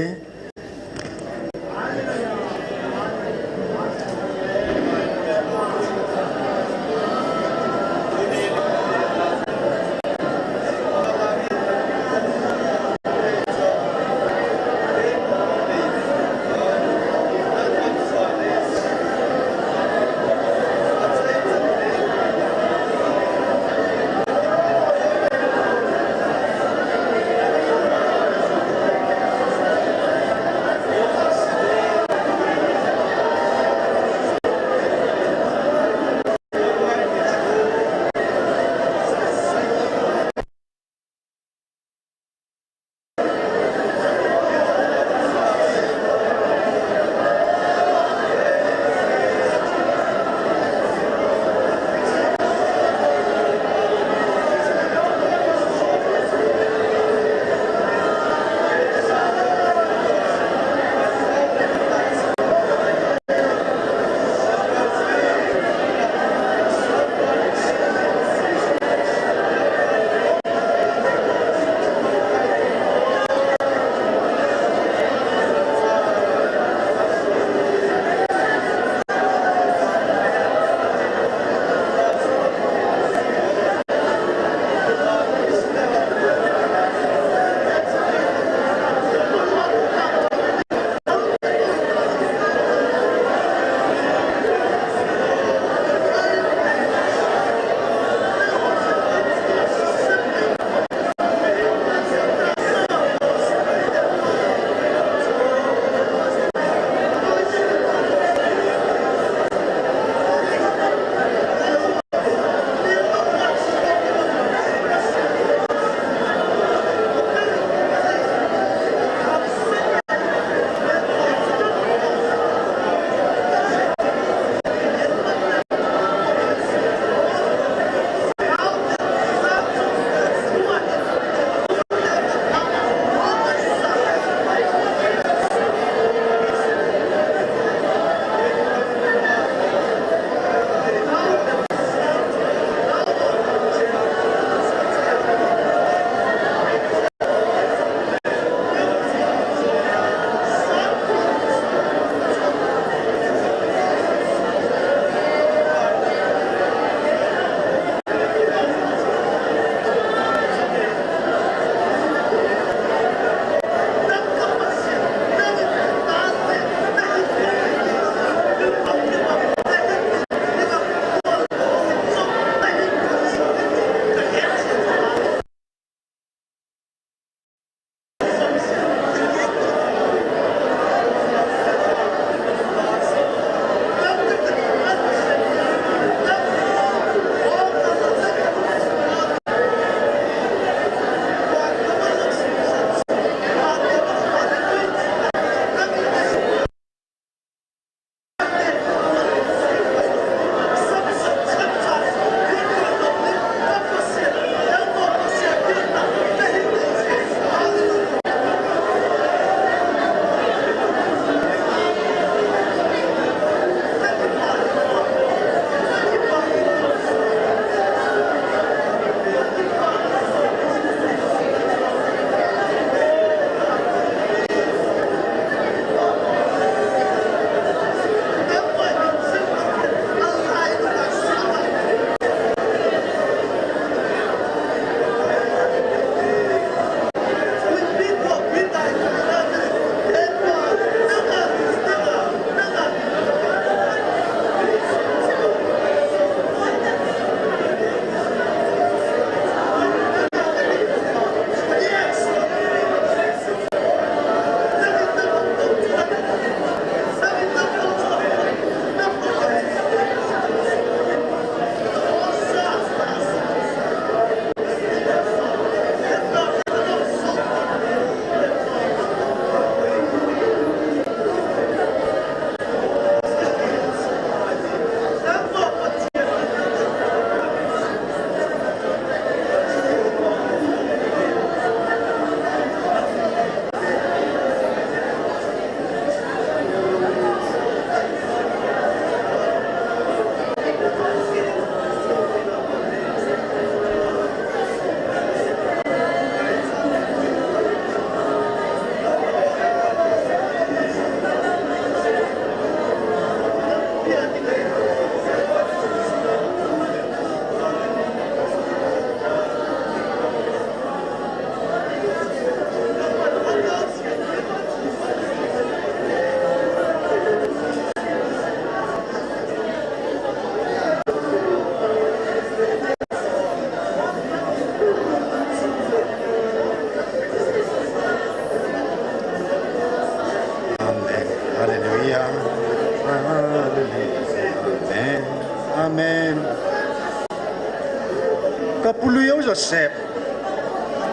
Joseph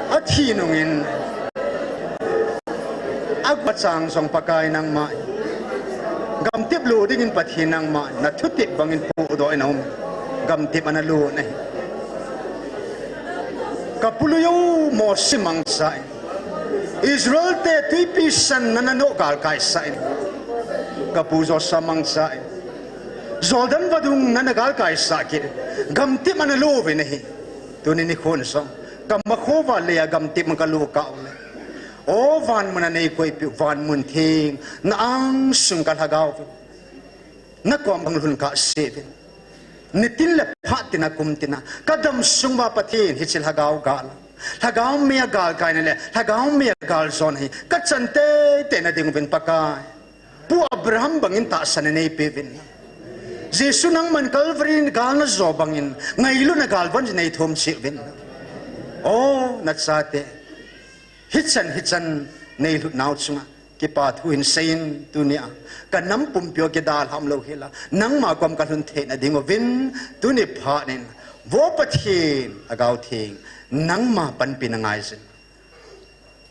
athi nungin, aguh chang jong Pakai nangma, gamtep lo dingin Pathen nangma, nathutep bangin pohdoh in aum, gamtep ana lo nahi. Kapu loi u Mose mangcha in, Israel te twipi san nana noh galkai sah in, kapu Joshua mangcha in, Jordan vadung nana galkai sah kit, gamtep ana lo uve nahi. Tuni nikhon jong, kamakho uva lei a gamtep a kalo kah uleh, O vanmun a neikoipeh u, vanmun theng, na angsung ka lhagao uvin, nakom kalhun kahse uvin. Nitin le phat tina kum tina, kadam sung uva Pathen hiche lhagao gal, lhagao mei a galkaina le lhagao mei a galjona hi kachan teitei na ding uvin Pakai. Pu Abraham bangin tahsan neipeh uvin. Jesu nangman Calvary gal najo bangin ngailutna galvon neithum cheh uvin. O nachate, hichan hichan neilhut nau chunga kipa thu hin seiyin, tunia kanam pumpi u kidalhah lou hela, nangma kom kalhun theina ding uvin, tuni phat in, Vo Pathen, Lhagao Theng, nangma panpina ngaijin.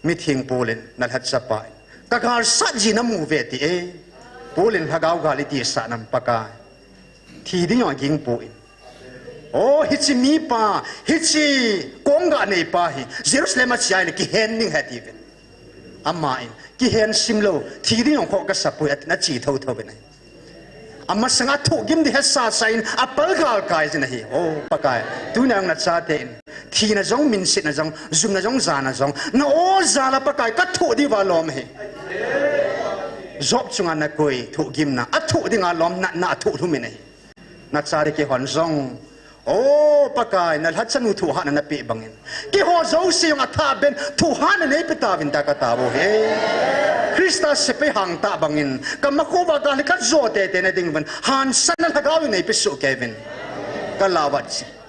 Mitheng Paul in, nalhacha pa in, kagalsat ji namu uve ati e. Paul in lhagao gal iti sah nam Pakai, thi ding jong aging poi. O hiche mipa, hiche kongah neipa hi Jerusalem a che ahile kihen ding ahi ati uvin. Aman kihen sim lou, thi ding jong khoh kasa poi atin ache thotho uvin ahi. Amasang a thohgim ding hesasa in apal galkai jin ahi. O Pakai, tunia nachate in thina jong, minsetna jong, jumna jong, jana jong, na o jal a Pakai kathoh diuva lom ahi. Job chunga nakoi thohgimna, athoh dinga lom, na, na athoh lhum in ahi. Nachate kihon jong, O Pakai, nalhacha nu thohhatna napeh bangin, keiho jouse jong athah beh in thohhatna neipe tauvin tia katao u ahi. Christa sepai hangtah bangin, kamakho uva gal hi kajo teitei na ding uvin, hansanna lhagao in neipe soh kei uvin. Kalah uva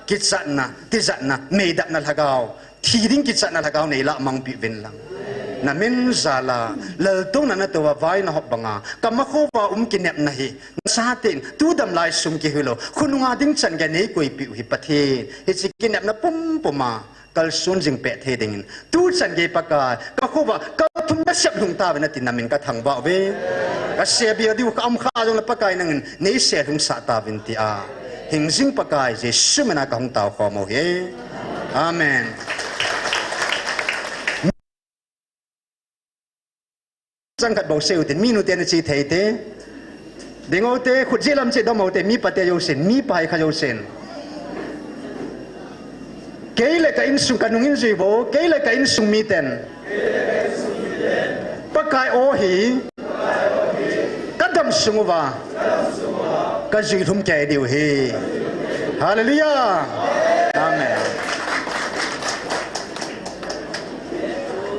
kichatna, tijatna, meidapna lhagao, thi ding kichatna lhagao neilah mangpeh uvin lang. Namin jal a, laltouna natou a vai nahop banga, kamakho uva um kinepna hi, nachate in, tu damlai sung kihi lou, khonunga ding chan gei neikoipeh u hi Pathen, hiche kinepna pumpum a kalson jing peh thei dingin, tu chan gei Pakai, kakho uva kalthum nasep lhung tauvin atin namin kathangvah uve. Kasei beh diu ka um kha jongle Pakai nangin neisei lhungsah tauvin tia, hingjing Pakai Jesu mina kahung taokhom u ahi. Amen. Chang khat bou sei utin, minute nache thei te. Ding u te, khut jih lam che dom u te, mipa te jousen, mipa hi kha jousen. Kei le ka insung, kanung in jui vo, kei le ka insung miten Pakai o hi kadam sung uva kajui lhum kei diu ahi. Hallelujah. Amen.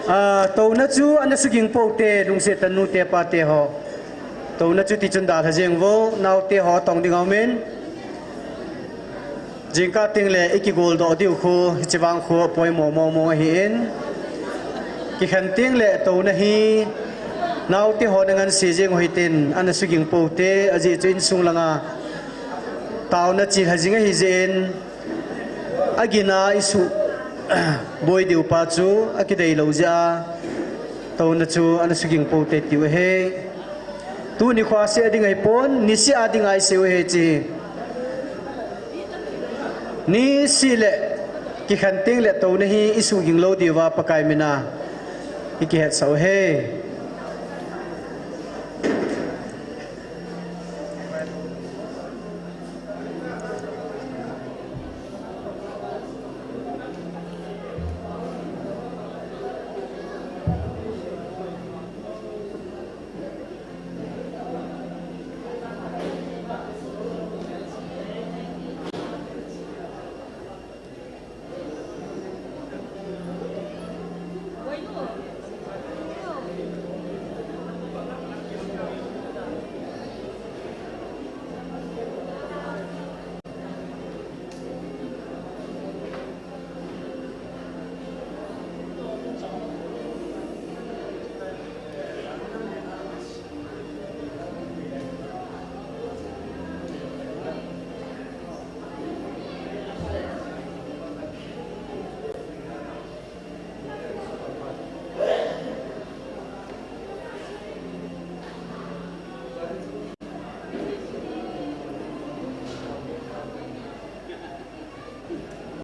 Ah, touna chu ana suging pou te, lungset tah nute pate ho. Touna chu tichun dalha jeng vo, naote ho tong ding aumin. Jingkah tengle ikigoldoh diu khu, hiche vang khu apoimo mong mong ahin. Kikhen tengle touna hi naote ho nanganse jeng u hitin, ana suging pou te, ajeh chu insung langa taona chelha jing ahi jeh in, agin a isuh boi diu pa chu akidei lou jeh a, touna chu ana suging pou te tiu ahi. Tuni kho a seh ding ahipon, niseh a ding a isei u ahi hiche. Niseh le kikhen tengle touna hi isuh ging lou diuva Pakai mina ikihetsah u ahi.